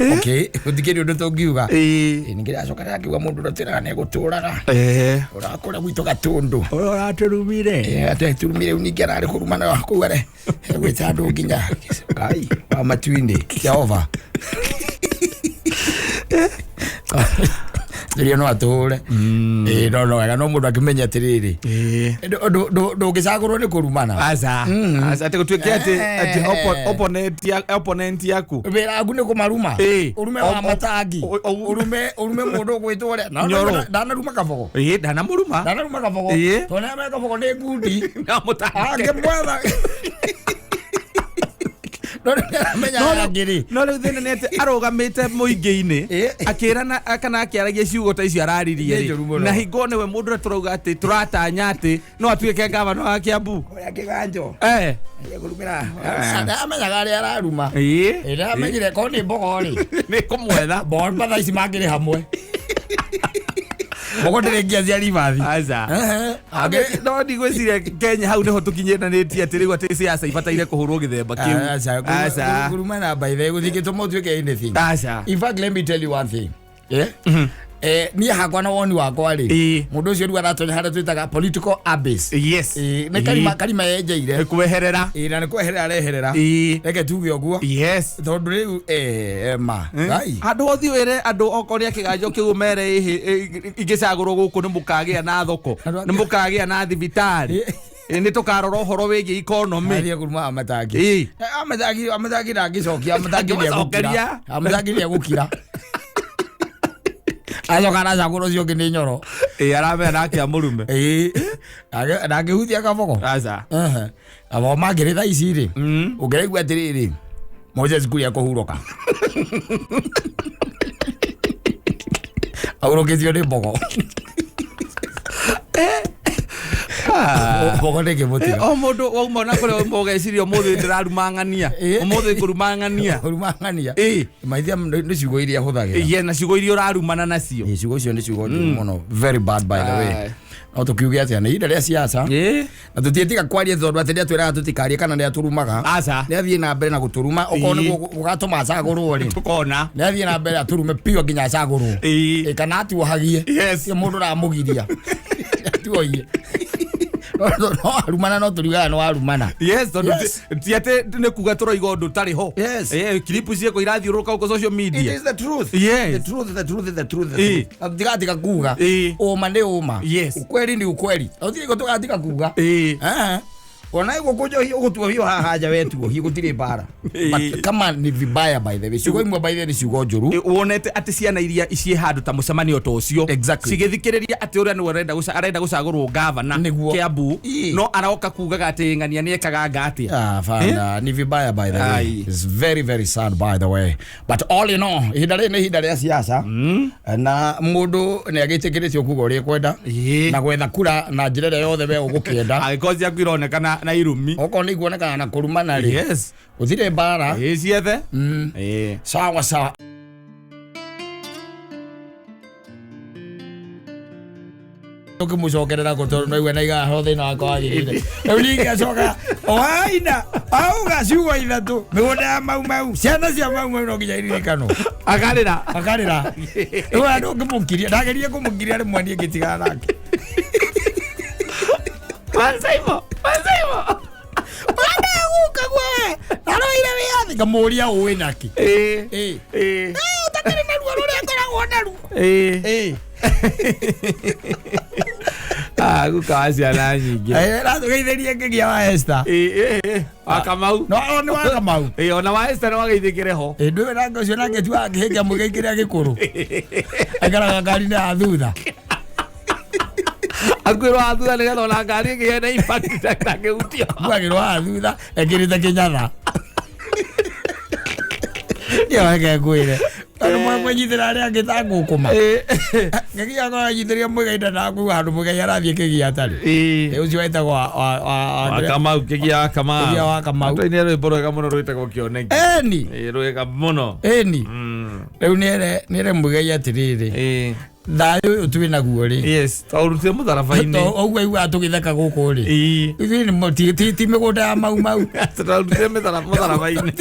Okay, gũtikĩrĩ ũndũ tũngiuga. Ĩĩ. Ĩ, ningĩ ndacoka ndakiuga mũndũ ũrĩa twĩraga nĩ egũtũraga. Ũrakũra gwitũ Gatũndũ. Ũrĩa ũratũrumire. Ĩ, atĩ turumire rĩu ningĩ ararĩ kũrumana kũu are egwĩta andũ nginya Ngai wa matu-inĩ Jehova. Rĩrĩa no atũhũre. Ĩ, no no wega no mũndũ akĩmenya atĩrĩrĩ. Ndũngĩcagũrwo nĩ kũrumana. Aca. Aca atĩ gũtuĩke atĩ opponent yaku. Wĩra waku nĩ kũmaruma. Ĩ. Ũrume wa matangi. Ũrume mũndũ ũgwĩtwo ũrĩa. Nyoro. Ndanaruma Kabogo. Ĩ, ndanamũruma. Ndanaruma Kabogo. Ĩ. Tondũ nĩamenya Kabogo nĩ ngundi. No mũtandĩke. Angĩmwetha. No nĩaramenya arĩa rĩ. No rĩu thĩna nĩ atĩ arũgamĩte mũingĩ-inĩ akĩrana kana akĩaragia ciugo ta icio araririe Nĩ rĩ. njũru mũno. Na hingo nĩwe mũndũ ũrĩa tũrauga atĩ tũratanya atĩ no atuĩke gavana wa Kiambu. Ũrĩa kĩganjo. Kũrumĩra. Ndamenyaga arĩa araruma. Ndamenyire korwo nĩ mbogo rĩ. Nĩ kũmwetha. Mbogo thaa ici mangĩrĩ hamwe. Mbogo ndĩrĩ ngia cia ribathi. Aca. No ndigwĩciria Kenya hau nĩho tũkinyĩranĩtie atĩ rĩu atĩ siasa ibataire kũhũrwo gĩthemba kĩu. Aca. Kũrumana by the way gũtingĩtũma ũtuĩke anything. Aca. In fact, let me tell you one thing. Yeah? Niĩ hakwa na woni wakwa rĩ, mũndũ ũcio rĩu aratonya harĩa twĩtaga political abyss. Nĩ karima, karima yenjeire. Kweherera. Na nĩ kweherera areherera. Reke tuge ũguo. Tondũ rĩu ma Ngai. Handå hothiä wä re andå okorwo nä akä ganjo kä u mere ingä cagå gå kå nä må kagä a na thoko, nä må kagä a na thibitarä, nä tå karora å horo wä giä economy. Athiĩ kũruma Amatangi. Amatangi, Amatangi ndangĩcokia. Amatangi nĩegũkira. Ndangĩmũcokeria. Amatangi nĩegũkira, acoka aracagũra ũcio ũngĩ nĩ Nyoro. Aramera nake amå rume. Ndangĩhutia Kabogo. Aca. Abo mangĩrĩ thaa ici rĩ, ũngĩraigua atĩrĩrĩ, Moses Kuria kũhurũka, ahurũkĩtio nĩ Mbogo. Mbogo nĩ kĩmũtiga. O må ndå wauma na kå rä a wauma ũgeciria å må thä ndä raruma ng'ania, å må thä ngå ruma ng'ania. Kũruma ng'ania. Maithia nĩ ciugo iria hũthagĩra. Ye, na ciugo iria å rarumana nacio. Ciugo icio nĩ ciugo njũru mũno, very bad, by the way. No tũkiuge atĩa, nĩ ihinda rĩa siasa na tũtiĩtiga kwaria, tondũ atĩ nĩatwĩraga tũtikarie kana nĩatũrumaga. Aca. Nĩathiĩ na mbere na gũtũruma okorwo nĩ gũgatũma acagũrwo rĩ. Tå kona. Nĩathiĩ na mbere atũrume piũ nginya acagũrwo. Kana atuohagie. Ti mũndũ ũramũgiria atuohie, no arumana, no tũriugaga no arumana. Yes, tondũ ti atĩ nĩ kuga tũroiga ũndũ ũtarĩ ho. Clip ciĩko irathiũrũrũka gũkũ social It media. is the truth. The truth, the truth, the truth, the truth. Na tũtigatiga kuga. Ũma nĩ ũma. Ukweli ni ukweli. Na gũtirĩ ngo tũgatiga kuga. Ona gũkũ njohi ũgũtuohio haha nja wetuohio gũtirĩ mbara. But kama ni vibaya, by the way. Ciugo imwe, by the way, nĩ ciugo njũru. Wonete atĩ ciana iria ciĩ handũ ta mũcemanio ta ũcio cigĩthikĩrĩria atĩ ũrĩa nĩwe arenda gũcagũrwo gavana Kiambu, no aroka kugaga atĩ ng'ania nĩ ekaga anga atĩa. Ah, fana, ni vibaya, by the way. It's very, very sad, by the way. But all in all, ihinda rĩrĩ nĩ ihinda rĩa siasa. Na mũndũ nĩ agĩtĩkĩrĩtio kuga ũrĩa ekwenda. Na gwetha kura na njĩra ĩrĩa yothe we ũgũkĩenda. Angĩkorwo ciaku ironekana na irumi. Okorwo nĩ ikuonekana na kũrumana rĩ. Gũtirĩ mbara. Ciethe. Sawa sawa. Ũkĩmũcokerera kũ tondũ naigua naigaga ho thĩna wakwa wagĩrĩire. Rĩu ningĩ acoka oaina auga ciugo ithatũ, mĩgũnda ya Mau Mau, ciana cia Mau Mau no nginya iririkanwo. Akarĩra. Akarĩra. Rĩu ona ndũngĩmũkiria, ndageria kũmũkiria rĩmwe niĩ ngĩtigana nake. Mansaimo, Mansaimo. Guka gwe aroire wĩyathi, ngamũria ũĩ naki. Ũtakĩrĩ na ruo rũrĩa ngoragwo naruo. Ah, guka wa ciana nyingĩ. Ratũgeithĩrie ngĩgia wa Esther. Wa Kamau. No o nĩ wa Kamau. Ona wa Esther nĩ wageithĩkĩre ho. Ndũĩ nake ũcio nake tuaga kĩhĩnga mũigai kĩrĩa gĩkũrũ aikaraga ngari-inĩ ya thutha. Akuĩrwo wa thutha nĩgetha ona ngari ĩngĩgĩa na impact ndangĩhutio. Akuagĩrwo haha thutha ekĩrĩte kĩnyatha. Nĩyo reke ngwĩre, tondũ mwenyitĩra arĩa angĩ ta ngũkũma. Kĩgia akorwo anyitĩrĩire mũigai ndanakuga handũ mũigai arathiĩ kĩgia atarĩ. Ũcio wetagwo Wa Kamau, kĩgia wa Kamau. Kĩgia wa Kamau. Tũinire rwĩmbo rwega mũno rwĩtagwo Kĩoneki. Rwega mũno. Eni rĩu nĩere mũigai atĩrĩrĩ, thayũ ũyũ twĩ naguo rĩ, Yes, twaũrutire mũtharaba-inĩ. Ũguo aiguaga tũgĩtheka gũkũ rĩ, ithuĩ nĩ ti mĩgũnda ya Mau Mau. Twaũrutire mũtharaba-inĩ.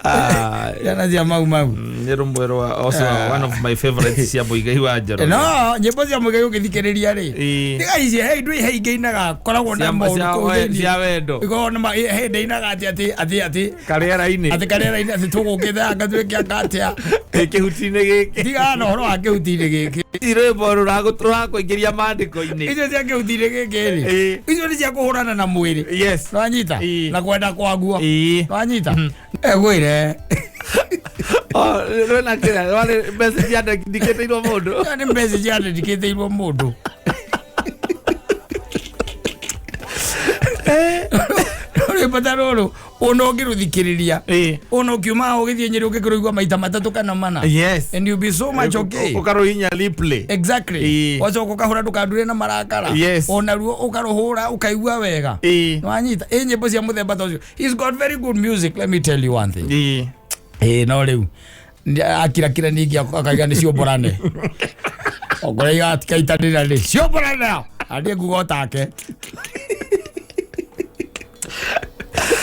Ah, Ciana cia Mau Mau. Nĩ rũmwe rwa also one of my favorites cia Mũigai wa Njoroge. No nyĩmbo cia mũigai ũgĩthikĩrĩria rĩ, tiga ici he indo he ingĩ inaga koragwo na maũndũ kũu thĩinĩ. Cia wendo. Ikoragwo na he ndĩ inaga atĩ Karĩera-inĩ. Atĩ karĩera-inĩ, atĩ tũgũkĩte anga tuĩke anga atĩa. Kĩhuti-inĩ gĩkĩ. Tiga na ũhoro wa kĩhuti-inĩ gĩkĩ. Rwĩmbo rũrakũingĩria maandĩko-inĩ. Icio cia kĩhuti-inĩ gĩkĩ rĩ, icio nĩ cia kũhũrana na mwĩrĩ. Nĩwanyita? Na kwenda kwaguo. Nĩwanyita? Egwĩre. Oh, rwĩna kĩrĩa rwarĩ message yandĩkĩtĩirwo mũndũ. Ĩyo nĩ message yandĩkĩtĩirwo mũndũ. Rwĩmbo ta rũrũ ona ũngĩrũthikĩrĩria, ona ũkiuma haha ũgĩthiĩ Nyĩrĩ ũngĩkĩrũigua maita matatũ kana mana, and you'll be so much okay. Ũkarũhinya replay. Exactly. Wacoka ũkahũra ndũkandure na marakara. Ona ruo ũkarũhũra ũkaigua wega. Nĩwanyita? Ĩ nyĩmbo cia mũthemba ta ũcio, he's got very good music, let me tell you one thing. No rĩu akirakira ningĩ akaiga nĩ ciũmbũrane, okorwo igatikaitanĩra rĩ ciũmbũrane athiĩ nguga otake,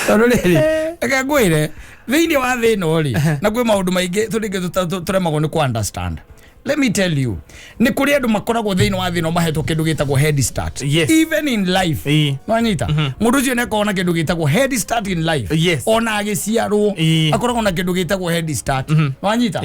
tondũ rĩrĩ Reke ngwĩre thĩinĩ wa thĩ ĩno rĩ, na kwĩ maũndũ maingĩ tũrĩngĩ tũremagwo nĩ ku understand. Let me tell you, nĩ kũrĩ andũ makoragwo thĩinĩ wa thĩ ĩno mahetwo kĩndũ gĩtagwo head start. Yes. Even in life. Nwanyita mũndũ ũcio nĩakoragwo na kĩndũ gĩtagwo head start in life. Yes. Ona agĩciarwo akoragwo na kĩndũ gĩtagwo head start. Nwanyita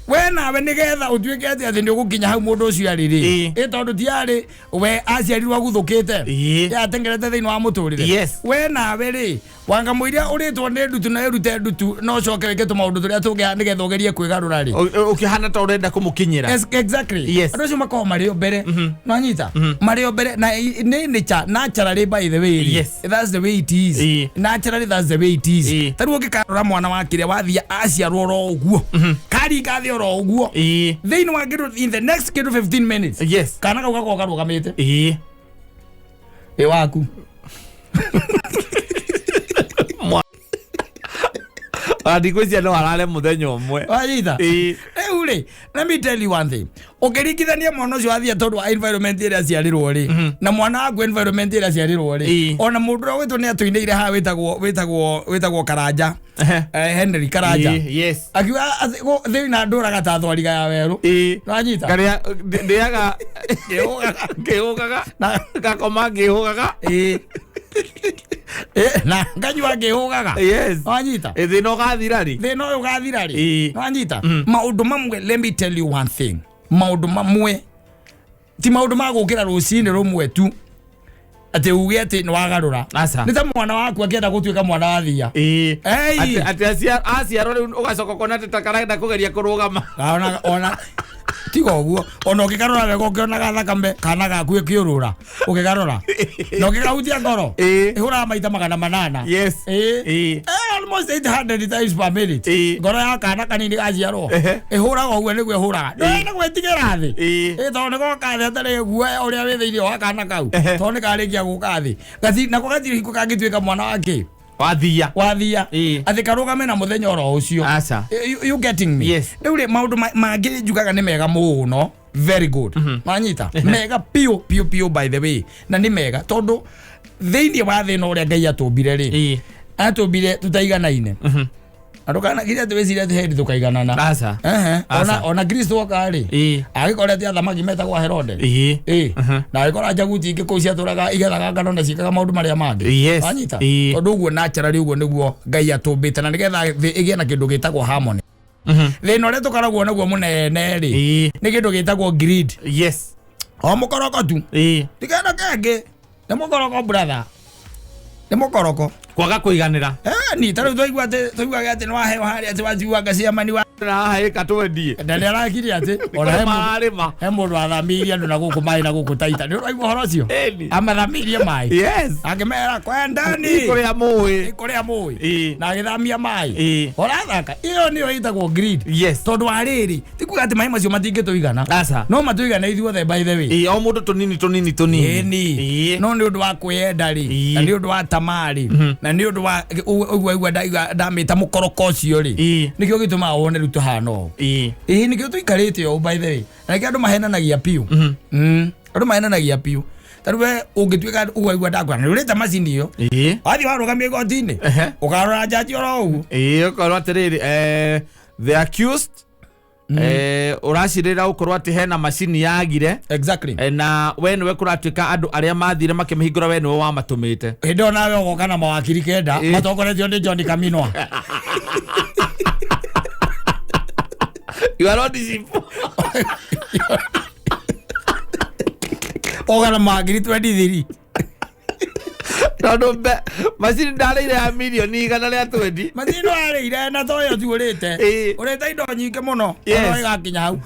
we nawe nĩgetha ũtuĩke atĩ atĩ nĩ ũgũkinya hau mũndũ ũcio arĩ rĩ, ĩ tondũ ti arĩ we aciarirwo aguthũkĩte, atengerete thĩinĩ wa mũtũrĩre. Yes. We nawe rĩ, wanga mũiria ũrĩtwo nĩ ndutu na ĩrute ndutu na ũcoke wĩke tũmaũndũ tũrĩa tũngĩ nĩgetha ũgerie kwĩgarũra rĩ, Ũkĩhana ta ũrenda kũmũkinyĩra. Yes, exactly. Yes. Andũ acio makoragwo marĩ o mbere. Nwanyita marĩ o mbere na nĩ nature, naturally, by the way rĩ. Yes. That's the way it is. Naturally, that's the way it is. Ta rĩu ũngĩkarora mwana wa kĩrĩa wathiĩ aciarwo oro ũguo, karinga thĩ oro ũguo, thĩinĩ wa kĩndũ in the next kĩndũ 15 minutes, kana kau gakorwo karũgamĩte. Ĩ waku. Ona ndigwĩciria no arare mũthenya ũmwe. Wanyita? Rĩu rĩ, let me tell you one thing, ũkĩringithania mwana ũcio wathiĩ tondũ wa environment ĩrĩa aciarirwo rĩ, na mwana waku environment ĩrĩa aciarirwo rĩ, ona mũndũ ũrĩa wĩtwo nĩ atũinĩire haha wĩtagwo Karanja. Henry Karanja. Yes. Akiuga thĩ na ndũraga ta thwariga ya werũ. Wanyita? Karĩa ndĩaga ngĩhũgaga, ngakoma ngĩhũgaga. Na nganyua ngĩhũgaga. Yes. Wanyita? Thĩna ũgathira rĩ? Thĩna ũyũ ũgathira rĩ? Wanyita? Maũndũ mamwe, let me tell you one thing, maũndũ mamwe ti maũndũ ma gũkĩra rũcinĩ rũmwe tu atĩ uge atĩ nĩ wagarũra. Aca. Nĩ ta mwana waku akĩenda gũtuĩka mwana wa thia. Ei. Atĩ aciarwo rĩu ũgacoka ũkona atĩ ta karenda kũgeria kũrũgama. Ona tiga ũguo, ona ũngĩkarora wega ũkĩonaga thakame kana gaku ĩkĩũrũra ũkĩgarora na ũkĩgahutia ngoro ĩhũraga maita 800. Yes. Almost 800 times per minute. Ngoro ya kana kanini gaciarwo ĩhũraga ũguo nĩguo ĩhũraga ndũrenda gwĩtigĩra thĩ. Tondũ nĩ goka thĩ atarĩ guoya ũrĩa wĩ thĩinĩ wa kana kau, tondũ nĩ karĩkia gũka thĩ. Nako gatirĩ hingo kangĩtuĩka mwana wake Wathia. Wathia atĩ karũgame na mũthenya oro ũcio. Aca. You getting me? Yes. Rĩu rĩ, maũndũ mangĩ njugaga nĩ mega mũno, very good. Wanyita? Mega piũ piũ piũ, by the way, na nĩ mega tondũ thĩinĩ wa thĩ ĩno ũrĩa Ngai atũmbire rĩ, atũmbire tũtaiganaine na ndũkanagiria atĩ wĩcirie atĩ hĩndĩ tũkaiganana. Aca. Ehe. Aca. Ona Kristo oka rĩ, agĩkora atĩ athamaki metagwo Herode. Na agĩkora njaguti ingĩ kũu ciatũraga igethaga ngano na ciĩkaga maũndũ marĩa mangĩ. Yes. Wanyita? Tondũ ũguo naturally ũguo nĩguo Ngai atũmbĩte na nĩgetha thĩ ĩgĩe na kĩndũ gĩtagwo harmony. Thĩna ũrĩa tũkoragwo naguo mũnene rĩ, nĩ kĩndũ gĩtagwo greed. Yes. O mũkoroko tu. Ti kĩndũ kĩngĩ, nĩ mũkoroko, brother, nĩ mũkoroko. Kwaga kũiganĩra. Ni ta rĩu twaigua atĩ twaiguaga atĩ nĩ waheo harĩa atĩ waciuanga ciamani wa Na haha ĩka twendie. Na nĩ arakire atĩ ona he mũndũ Marĩma. he mũndũ wathamĩirie andũ na gũkũ maĩ na gũkũ Taita, nĩ ũraigua ũhoro ũcio? Ĩni. Amathamĩirie maĩ. Yes. Akĩmera kwendani Kũrĩa mũĩ. Kũrĩa mũĩ. Na agĩthamia maĩ. Ũrathaka ĩyo nĩyo ĩtagwo greed. Yes. Tondũ wa rĩrĩ, ti kuga atĩ maĩ macio matingĩtũigana. Aca. No matũigana ithuothe, by the way. O mũndũ tũnini tũnini tũnini. Ĩni. No nĩ ũndũ wa kwĩyenda rĩ, na nĩ ũndũ wa tamaa rĩ, na nĩ ũndũ wa ũguo aigua ndamĩta mũkoroko ũcio rĩ, nĩkĩo gĩtũmaga wone rĩu tũhana ũũ. Ĩĩ, nĩkĩo tũikarĩte ũũ, by the way, na nĩkĩo andũ mahenanagia piũ. Andũ mahenanagia piũ. Ta rĩu we ũngĩtuĩka ũguo aigua ndakwĩra nĩ ũrĩte macini ĩyo, wathiĩ warũgamia igoti-inĩ, ũkarora njaji oro ũguo. Ũkorwo atĩrĩrĩ, the accused, ũracirĩra ũkorwo atĩ hena macini yagire. Na we nĩwe kũratuĩka andũ arĩa mathire makĩmĩhingũra, we nĩwe wamatũmĩte. Hĩndĩ ĩyo nawe ũgoka na mawakiri 9 matongoretio nĩ John Kaminwa. Your lordship. Ũgoka na mawakiri 23. Tondũ macini ndarĩire ya mirioni 120. Macini warĩire na toyo tu ũrĩte. Ũrĩte indo nyingĩ mũno. Ona ĩgakinya hau.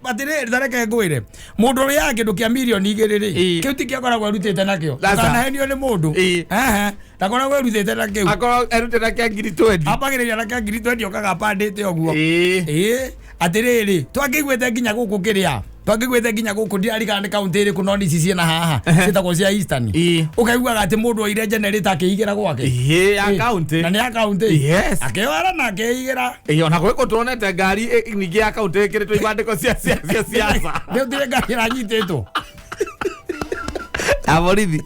Atĩrĩrĩ, ta reke ngwĩre, mũndũ ũrĩaga kĩndũ kĩa mirioni 2 rĩ, kĩu ti kĩo akoragwo erutĩte nakĩo. Aca. Ndũkanahenio nĩ mũndũ. Ehe, ndakoragwo erutĩte nakĩu. Akorwo erutĩte na kĩa ngiri 20. Ambagĩrĩria na kĩa ngiri 20 okaga apandĩte ũguo. Atĩrĩrĩ, twakĩiguĩte nginya gũkũ kĩrĩa, twakĩiguĩte nginya gũkũ ndirarikana nĩ kaũntĩ ĩrĩkũ, no nĩ ici ciĩna haha ciĩtagwo cia Eastern. Ũkaiguaga atĩ mũndũ oire generator akĩigĩra gwake. Ya kaũntĩ. Na nĩ ya kaũntĩ. Yes. Akĩoara na akĩigĩra. Ona gwĩ kũ tuonete ngari ningĩ ya kaũntĩ ĩkĩrĩtwo ibandĩko cia siasa. Nĩ ũtirĩ ngari ĩranyitĩtwo. Ya borithi.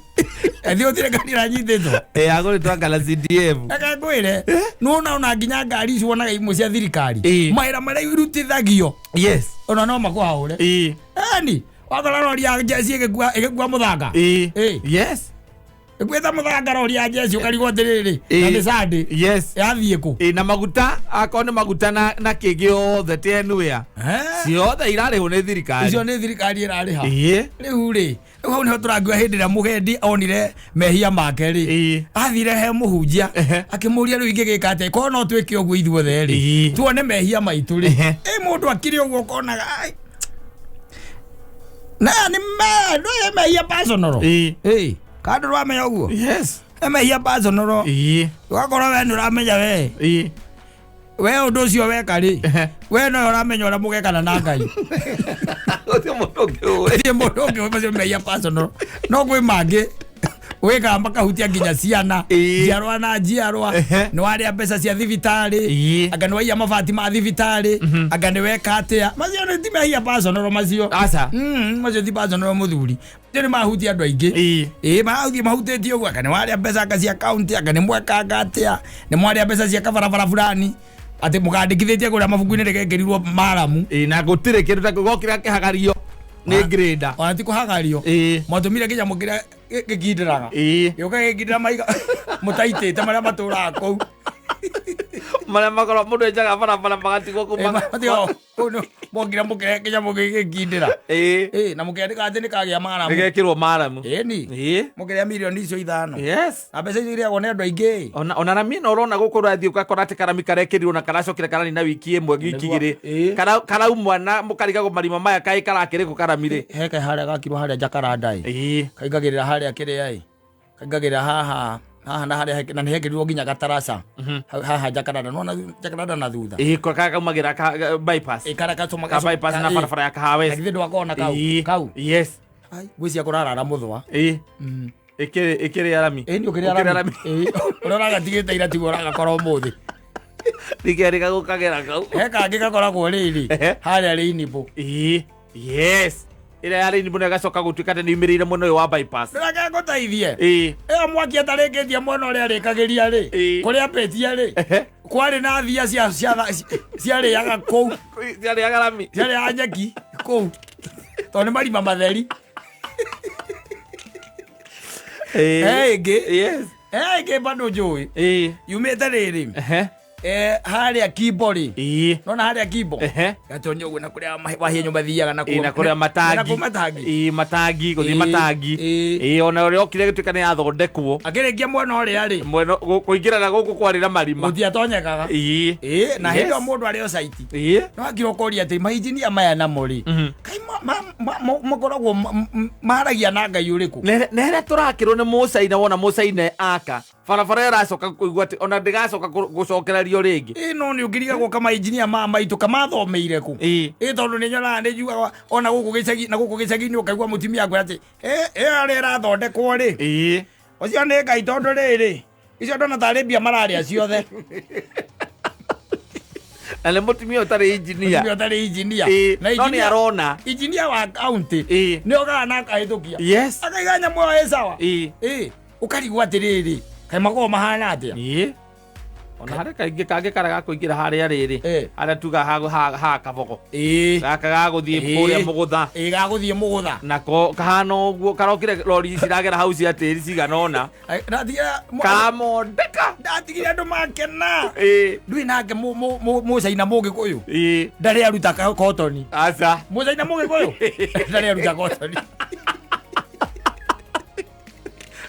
Ethĩ gũtirĩ ngari ĩranyitĩtwo. Yagũrĩtwo anga na CDF. Reke ngwĩre, nĩwona ona nginya ngari ici wonaga imwe cia thirikari, Ĩĩ. mawĩra marĩa irutithagio, Yes. ona no makũhaũre. Eni wakora rori ya njeci ĩgĩkua mũthanga. Ĩĩ. Yes. Ĩkuĩte mũthanga rori ya njeci, ũkarigwo atĩrĩrĩ, na Ĩĩ. nĩ Sunday, Yes. yathiĩ kũ? Ĩĩ, na maguta, akorwo nĩ maguta na kĩ gĩothe tenuĩa ciothe irarĩhwo nĩ thirikari. Icio nĩ thirikari ĩrarĩha. Ĩĩ. Rĩu rĩ, rĩu hau nĩho tũrangiwa hĩndĩ ĩrĩa mũgendi onire mehia make rĩ, athire he mũhunjia, akĩmũria, rĩu ingĩgĩka atĩa korwo no twĩke ũguo ithuothe rĩ, tuone mehia maitũ rĩ? Ĩ mũndũ akĩrĩ ũguo ũkonaga, ai, na nĩ ndũĩ mehia personal. Ĩ kandũ rwamenya ũguo? Yes. Nĩ mehia personal. Ũgakorwo we nĩ ũramenya we, we ũndũ ũcio weka rĩ, we nowe ũramenya ũrĩa mũgekana na Ngai. Gũtirĩ mũndũ ũngĩ ũĩ. Gũtirĩ mũndũ ũngĩ ũĩ macio mehia personal, no kwĩ mangĩ wĩkaga makahutia nginya ciana, njiarwa na njiarwa. Nĩ warĩa mbeca cia thibitarĩ, anga nĩ waiya mabati ma thibitarĩ, anga nĩ weka atĩa, macio nĩ ti mehia personal macio. Aca. Macio ti personal mũthuri, macio nĩ mahutia andũ aingĩ. Ĩĩ, marathiĩ mahutĩtie ũguo, anga nĩ warĩa mbeca anga cia kaunti, anga nĩ mwekanga atĩa, nĩ mwarĩa mbeca cia kabarabara fulani atĩ mũkandĩkithĩtie kũrĩa mabuku-inĩ rĩgekĩrirwo maramu. Ĩĩ, na gũtirĩ kĩndũ ta gokĩra kĩhagario nĩ grader. Ona ti kũhagario, mwatũmire kĩnyamũ kĩrĩa gĩkindĩraga, gĩũka gĩkindĩra maiga mũtaitĩte marĩa matũraga kũu. Marĩa makorwo mũndũ enjaga barabara magatigwo Ĩ, matigagwo kũu mokire mũkĩrehe kĩnyamũ gĩgĩkindĩra. Ĩ, na mũkĩandĩka atĩ nĩ kagĩa maramu. Nĩgekĩrwo maramu. Ĩni. Mũkĩrĩa mirioni icio 5. Yes. Na mbeca icio irĩagwo nĩ andũ aingĩ. Ona rami ĩno ũrona gũkũ ũrathiĩ ũgakora atĩ karami karekĩrirwo na karacokire karani na wiki ĩmwe, wiki Nĩguo. igĩrĩ. Karaumwa na mũkarigagwo marima maya kaĩ karakĩrĩ kũ karami rĩ. Heke harĩa gakirwo harĩa Jacaranda ĩ. Kaingagĩrĩra harĩa kĩrĩa ĩ. Kaingagĩrĩra haha haha na harĩa na nĩ hekĩrirwo nginya gataraca. Haha Jacaranda, nĩwona Jacaranda na thutha. Ĩĩ, kaumagĩra bypass. Ĩ, karĩa gatũma Ka bypass na barabara ya Kahawa West. Na githĩ ndwakona kau? Kau. Yes. Ai, ngwĩciria kũrarara mũthwa. Ĩĩ. Ĩkĩrĩ arami. Ĩĩ, nĩ ũkĩrĩ arami. Ĩĩ, ũrĩa ũragatigĩte ira tiguo ũragakora ũmũthĩ. Nĩkĩo gũkagera kau. He kangĩ gakoragwo rĩrĩ harĩa Rainbow. Ĩĩ. Yes. Ĩrĩa ya Rainbow nĩ ĩgacoka gũtuĩka atĩ nĩ yumĩrĩire mwena ũyũ wa bypass. Ndĩreke ngũteithie. Ĩĩ. Ĩyo mwaki atarĩkĩtie mwena ũrĩa arĩkagĩria rĩ, kũrĩa ambĩtie rĩ, kwarĩ na thia ciarĩaga kũu. Ciarĩaga rami. Ciarĩaga nyeki kũu. Tondũ nĩ marima matheri. He ĩngĩ. Yes. He ĩngĩ bado njũĩ. Yumĩte rĩrĩ. Harĩa Kimbo rĩ. Nona harĩa Kimbo? Gatonya ũguo na kũrĩa wahinyũ mathiaga na Ĩĩ, na kũrĩa matangi. Na kũu matangi. Ĩĩ, matangi, gũthiĩ matangi. Ĩĩ, ona ũrĩa okire gĩtuĩka nĩ yathondekwo. Akĩrĩkia mwena ũrĩa rĩ. Mwena, kũingĩra na gũkũ kwarĩ na marima. Gũtiatonyekaga. Ĩĩ. Ĩĩ, na hĩndĩ ĩyo Yes. mũndũ arĩ o site. No akira ũkoria atĩ mainjinia maya namo rĩ. Kaĩ makoragwo maragia na Ngai ũrĩkũ? Na ĩrĩa tũrakĩrwo nĩ Mũcaina, wona Mũcaina aka barabara ĩyo ĩracoka kũigua atĩ ona ndĩgacoka gũcokererio rĩngĩ. Ĩĩ, no nĩ ũngĩrigagwo kama injinia maya maitũ kamathomeire kũ? Ĩĩ. Ĩĩ, tondũ nĩ nyonaga nĩ njugaga ona gũkũ gĩcagi, na gũkũ gĩcagi-inĩ ũkaigua mũtumia akwĩra atĩ, ĩyo ĩrĩa ĩrathondekwo rĩ. Ũcio nĩ Ngai tondũ rĩrĩ, icio ndona tarĩ mbia mararĩa ciothe. Na nĩ mũtumia ũtarĩ injinia. Mũtumia ũtarĩ injinia. Ĩĩ, Na no nĩ injinia arona. Injinia wa county. Ĩĩ. Nĩ okaga na akahĩtũkia. Yes. Akaiga nyamũ ĩyo ĩ sawa. Ĩĩ. Ĩĩ. Ũkarigwo atĩrĩrĩ, kaĩ makoragwo mahana atĩa? Ĩĩ. Ona harĩa kaingĩ kangĩ karĩa ga kũingĩra harĩa rĩrĩ. Harĩa tuga ha Kabogo. Ĩĩ. Gaka ga gũthiĩ Ĩĩ. kũrĩa Mũgũtha. Ĩĩ, ga gũthiĩ Mũgũtha. Nako kahana ũguo, karokire lori ciragera hau cia tĩri cigana ũna. Ai, ndatigire Kamondeka. Ndatigire andũ makena. Ĩĩ. Ndũĩ nake Mũcaina Mũgĩkũyũ. Ĩĩ. Ndarĩ aruta kotoni. Aca. Mũcaina Mũgĩkũyũ. Ndarĩ aruta kotoni.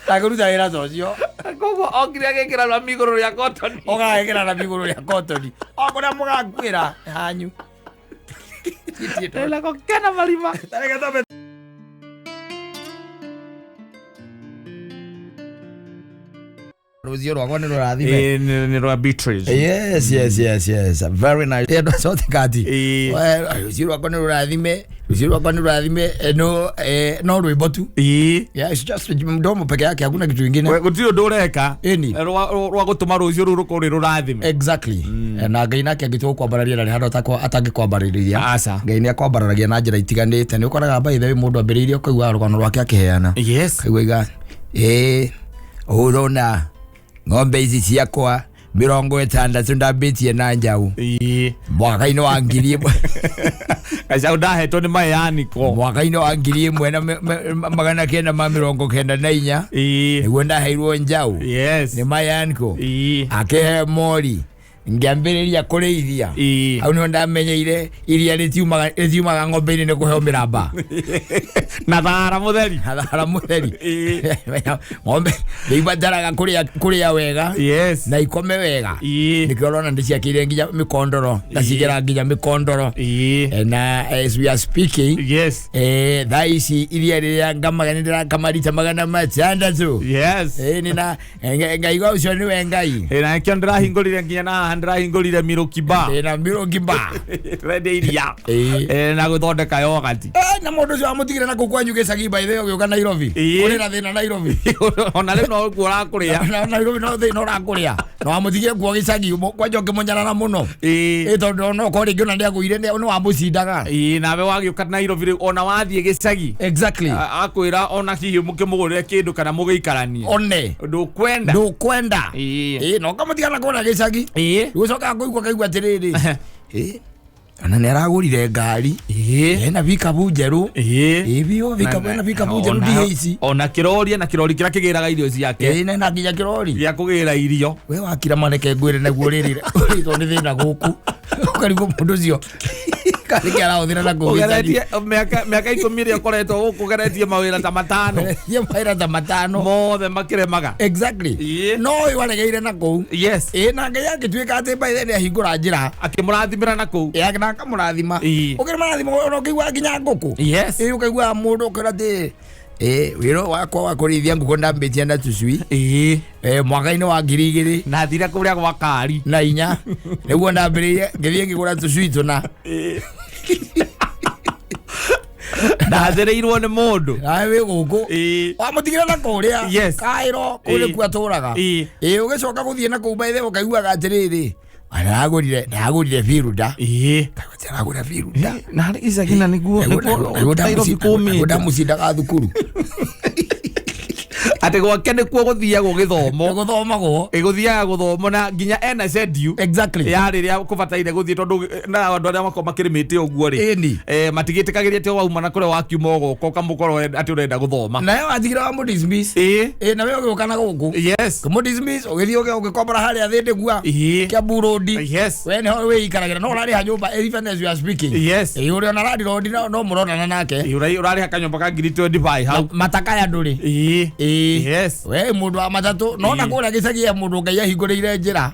Ndangĩruta wĩra ta ũcio. Koguo okire agĩkĩra rami igũrũ rĩa kotoni. Ũgagĩkĩra rami igũrũ rĩa kotoni. O kũrĩa mũgakuĩra hanyu. Ndĩna gũkena marima. Tareke twambe Rũciũ rwakwa nĩ rũrathime. Ĩĩ, nĩ rwa Beatrice. Yes, yes, yes, yes. Very nice. Ĩĩ, andũ acio kati. Ĩĩ. We, rũciũ rwakwa nĩ rũrathime. Rũciũ rwakwa nĩ rũrathime, no rwĩmbo tu. Ĩĩ. Yeah, it's just mdomo peke yake, hakuna kitu kingine. We, gũtirĩ ũndũ ũreka. Ĩni. Rwa gũtũma rũciũ rũu rũkorwo rwĩ rũrathime. Exactly. Na Ngai nake angĩtua gũkwambararia ndarĩ handũ atangĩkwambarĩria. Aca. Ngai nĩ akwambararagia na njĩra itiganĩte. Nĩ ũkoraga by the way mũndũ ambĩrĩirie ũkaigua rũgano rwake akĩheana. Yes. Ũkaigua iga, Ĩĩ, ũrona ng'ombe ici ciakwa 60 ndambĩtie na njaũ mwaka-inĩ wa 1000. Gacau ndahetwo nĩ mayaniko. Mwaka-inĩ wa 1994 nĩguo ndaheirwo njaũ nĩ mayaniko. Akĩhe mori, ngĩambĩrĩria kũrĩithia. Hau nĩho ndamenyeire iria rĩtiumaga ng'ombe-inĩ nĩ kũheo mĩramba na thara mũtheri. Na thara mũtheri. Ng'ombe nĩ ibataraga kũrĩa wega na ikome wega. Nĩkĩo ũrona ndĩciakĩire nginya mĩkondoro, ngacigĩra nginya mĩkondoro. Na as we are speaking, thaa ici iria rĩrĩa ngamaga nĩ ndĩrakama rita 600. Nĩna ngaigua ũcio nĩwe Ngai. Na nĩkĩo ndĩrahingũrire nginya na haha ndĩrahingũrire Milky Bar. Ndĩna Milky Bar. Ndĩrendia iria. Na gũthondeka yogurt. Na mũndũ ũcio wamũtigire na kũu kwanyu gĩcagi by the way ũgĩũka Nairobi. Kũrĩ na thĩna Nairobi. Ona rĩu no kuo ũrakũrĩa. Na Nairobi no thĩna ũrakũrĩa. Na wamũtigire kuo gĩcagi kwanja ũkĩmũnyarara mũno. Tondũ ona okorwo rĩngĩ ona nĩagũire nĩ wamũcindaga. Nawe wagĩũka Nairobi rĩu ona wathiĩ gĩcagi. Akwĩra ona hihi mũkĩmũgũrĩre kĩndũ kana mũgĩikaranie. One. Ndũkwenda. Ndũkwenda. Na ũkamũtiga na kũrĩa gĩcagi. Rĩu ũcokaga kũigua kaigua atĩrĩrĩ. Ona nĩ aragũrire ngari. Ena vikabu njerũ. Biũ, vikabu, ena vikabu njerũ DHC. Ona kĩrori, ena kĩrori kĩrĩa kĩgĩraga irio ciake. Na nginya kĩrori. Gĩa kũgĩra irio. We wakira mareke ngwĩre naguo rĩrĩ, ũrĩtwo nĩ thĩna gũkũ. Ũkarigwo mũndũ ũcio. Karĩ kĩ arahũthĩra na kũu gĩcagi. Ũgeretie mĩaka 10 ĩrĩa ũkoretwo gũkũ, ũgeretie mawĩra ta matano. Ũgeretie mawĩra ta matano. Mothe makĩremaga. No ũyũ waregeire na kũu. Na Ngai agĩtuĩka atĩ by the way nĩahingũra njĩra. Akĩmũrathimĩra na kũu. Na akamũrathima. Ũkĩmũrathima ona ũkĩigua nginya ngũkũ. Ũkaigua mũndũ ũkĩra atĩ, wĩra wakwa wa kũrĩithia ngũkũ ndambĩtie na tũcui. Mwaka-inĩ wa 2000. Na thire kũrĩa gwa kari. Na inya. Nĩguo ndambĩrĩirie, ngĩthiĩ ngĩgũra tũcui tũna. Ndathĩrĩirwo nĩ mũndũ. Nawe wĩ gũkũ. Wamũtigĩra na kũrĩa. Kaĩro, kũu nĩkuo atũraga. Ũgĩcoka gũthiĩ na kũu by the way ũkaiguaga atĩrĩrĩ, aragũrire biruda. Kaigua atĩ aragũra biruda. Na harĩ icagi na nĩguo Nairobi kũmĩte. Ndamucindaga thukuru. Atĩ gwake nĩkuo gũthiagwo gĩthomo. Gũthomagwo. Gũthiaga gũthomwo na nginya ena schedule. Ya rĩrĩa kũbataire gũthiĩ tondũ na andũ arĩa makoragwo makĩrĩmĩte ũguo rĩ. Matigĩtĩkagĩria atĩ wauma na kũrĩa wakiuma ũgoka ũkamũkorwo atĩ ũrenda gũthoma. Nawe watigire wa mũdismiss. Nawe ũgĩũka na gũkũ. Kũmũdismiss, ũgĩthiĩ ũgĩkombora harĩa Thĩndĩgua. Kiambu Road. We nĩho wĩikaragĩra, no ũrarĩha nyũmba even as you are speaking. Ũrĩa ona landlord no mũronana nake. Ũrarĩha kanyũmba ka ngiri 25 hau. Matakaya ndũrĩ. We mũndũ wa matatũ, no na kũrĩa gĩcagi ya mũndũ Ngai ahingũrĩire njĩra.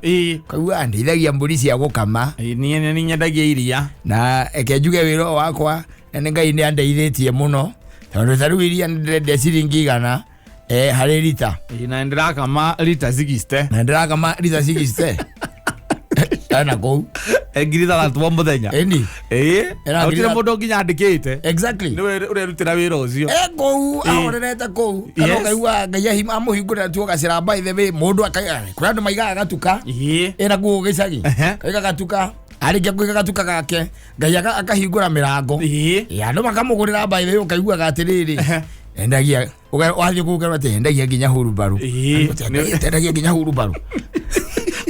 Kaigua ndeithagia mbũri cia gũkama. Niĩ nĩ nyendagia iria. Na reke njuge wĩra ũyũ wakwa, na nĩ Ngai nĩ andeithĩtie mũno. Tondũ ta rĩu iria nĩ ndĩrendia ciringi 100, harĩ rita. Na ndĩrakama rita 60. Na ndĩrakama rita 60. Kana kũu. 6,000 o mũthenya. Ĩni. Ena Gũtirĩ ngiri mũndũ nginya andĩkĩte. Nĩwe ũrerutĩra wĩra ũcio. Kũu, ahorerete kũu. Kana ũkaigua Ngai amũhingũrĩra tu ũgacĩra by the way, mũndũ akaiga, kũrĩ andũ maigaga gatuka. Ena kũu gĩcagi. Kaiga gatuka. Arĩkia kũiga gatuka gake, Ngai akahingũra mĩrango. Andũ makamũgũrĩra by the way, ũkaiguaga atĩrĩrĩ. Endagia, wathiĩ kũu ũkerwo atĩ endagia nginya hurubaru. Endagia nginya hurubaru.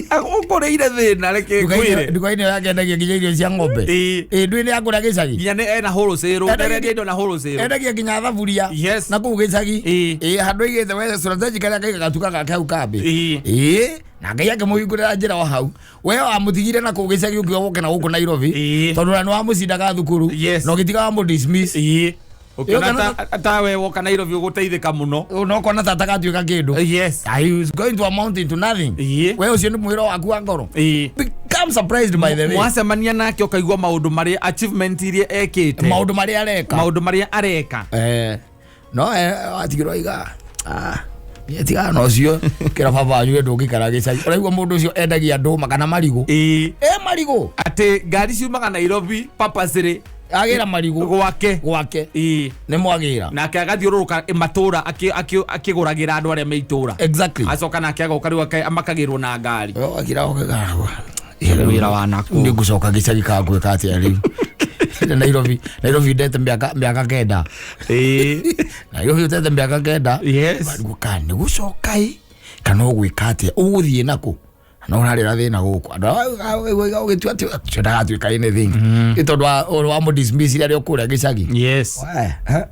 Ũkũrĩire thĩna, reke ngwĩre. Nduka-inĩ yake endagia nginya irio cia ng'ombe. Ndũĩ nĩ akũrĩa gĩcagi. Nginya nĩ ena wholesale, nderendia indo na wholesale. Endagia nginya thaburia. Na kũu gĩcagi. Handũ aigĩte we strategically akaiga gatuka gake hau kambĩ. Na Ngai akĩmũhingũrĩra njĩra o hau. We wamũtigire na kũu gĩcagi ũkiuga gũke na gũkũ Nairobi. Tondũ na nĩ wamũcindaga thukuru. Na ũgĩtiga wamũ-dismiss. Ũkĩona Yo, kana ta we woka Nairobi ũgũteithĩka mũno. No kona tata gatuĩka kĩndũ. He was going to amount into nothing. We ũcio nĩ mwĩra waku wa ngoro. Become surprised by the way. Mwacemania nake ũkaigua maũndũ marĩa achievement iria ekĩte. Maũndũ marĩa areka. Maũndũ marĩa areka. No, atigirwo aiga, niĩ tigana na ũcio, kĩra baba wanyu we ndũngĩikara gĩcagi. Ũraigua mũndũ ũcio endagia ndũma kana marigũ. Marigũ. Atĩ ngari ciumaga Nairobi purposely. Agĩra marigũ. Gwake. Gwake. Nĩ mwagĩra. Nake agathiũrũrũka matũra akĩgũragĩra andũ arĩa me itũra. Acoka nake agoka rĩu makagĩrwo na ngari. Akira oke Wĩra wa naku. Nĩ ngũcoka gĩcagi ka ngwĩka atĩa rĩu. Nairobi, Nairobi ndete mĩaka 9. Nairobi ũtete mĩaka 9. Kana nĩ gũcoka ĩ, kana ũgwĩka atĩa, ũgũthiĩ nakũ na ũrarĩra thĩna gũkũ andũ ũgĩtua atĩ ũcio ndagatuĩka anything, nĩ tondũ wa mũdismiss arĩ o kũrĩa gĩcagi. We, eh.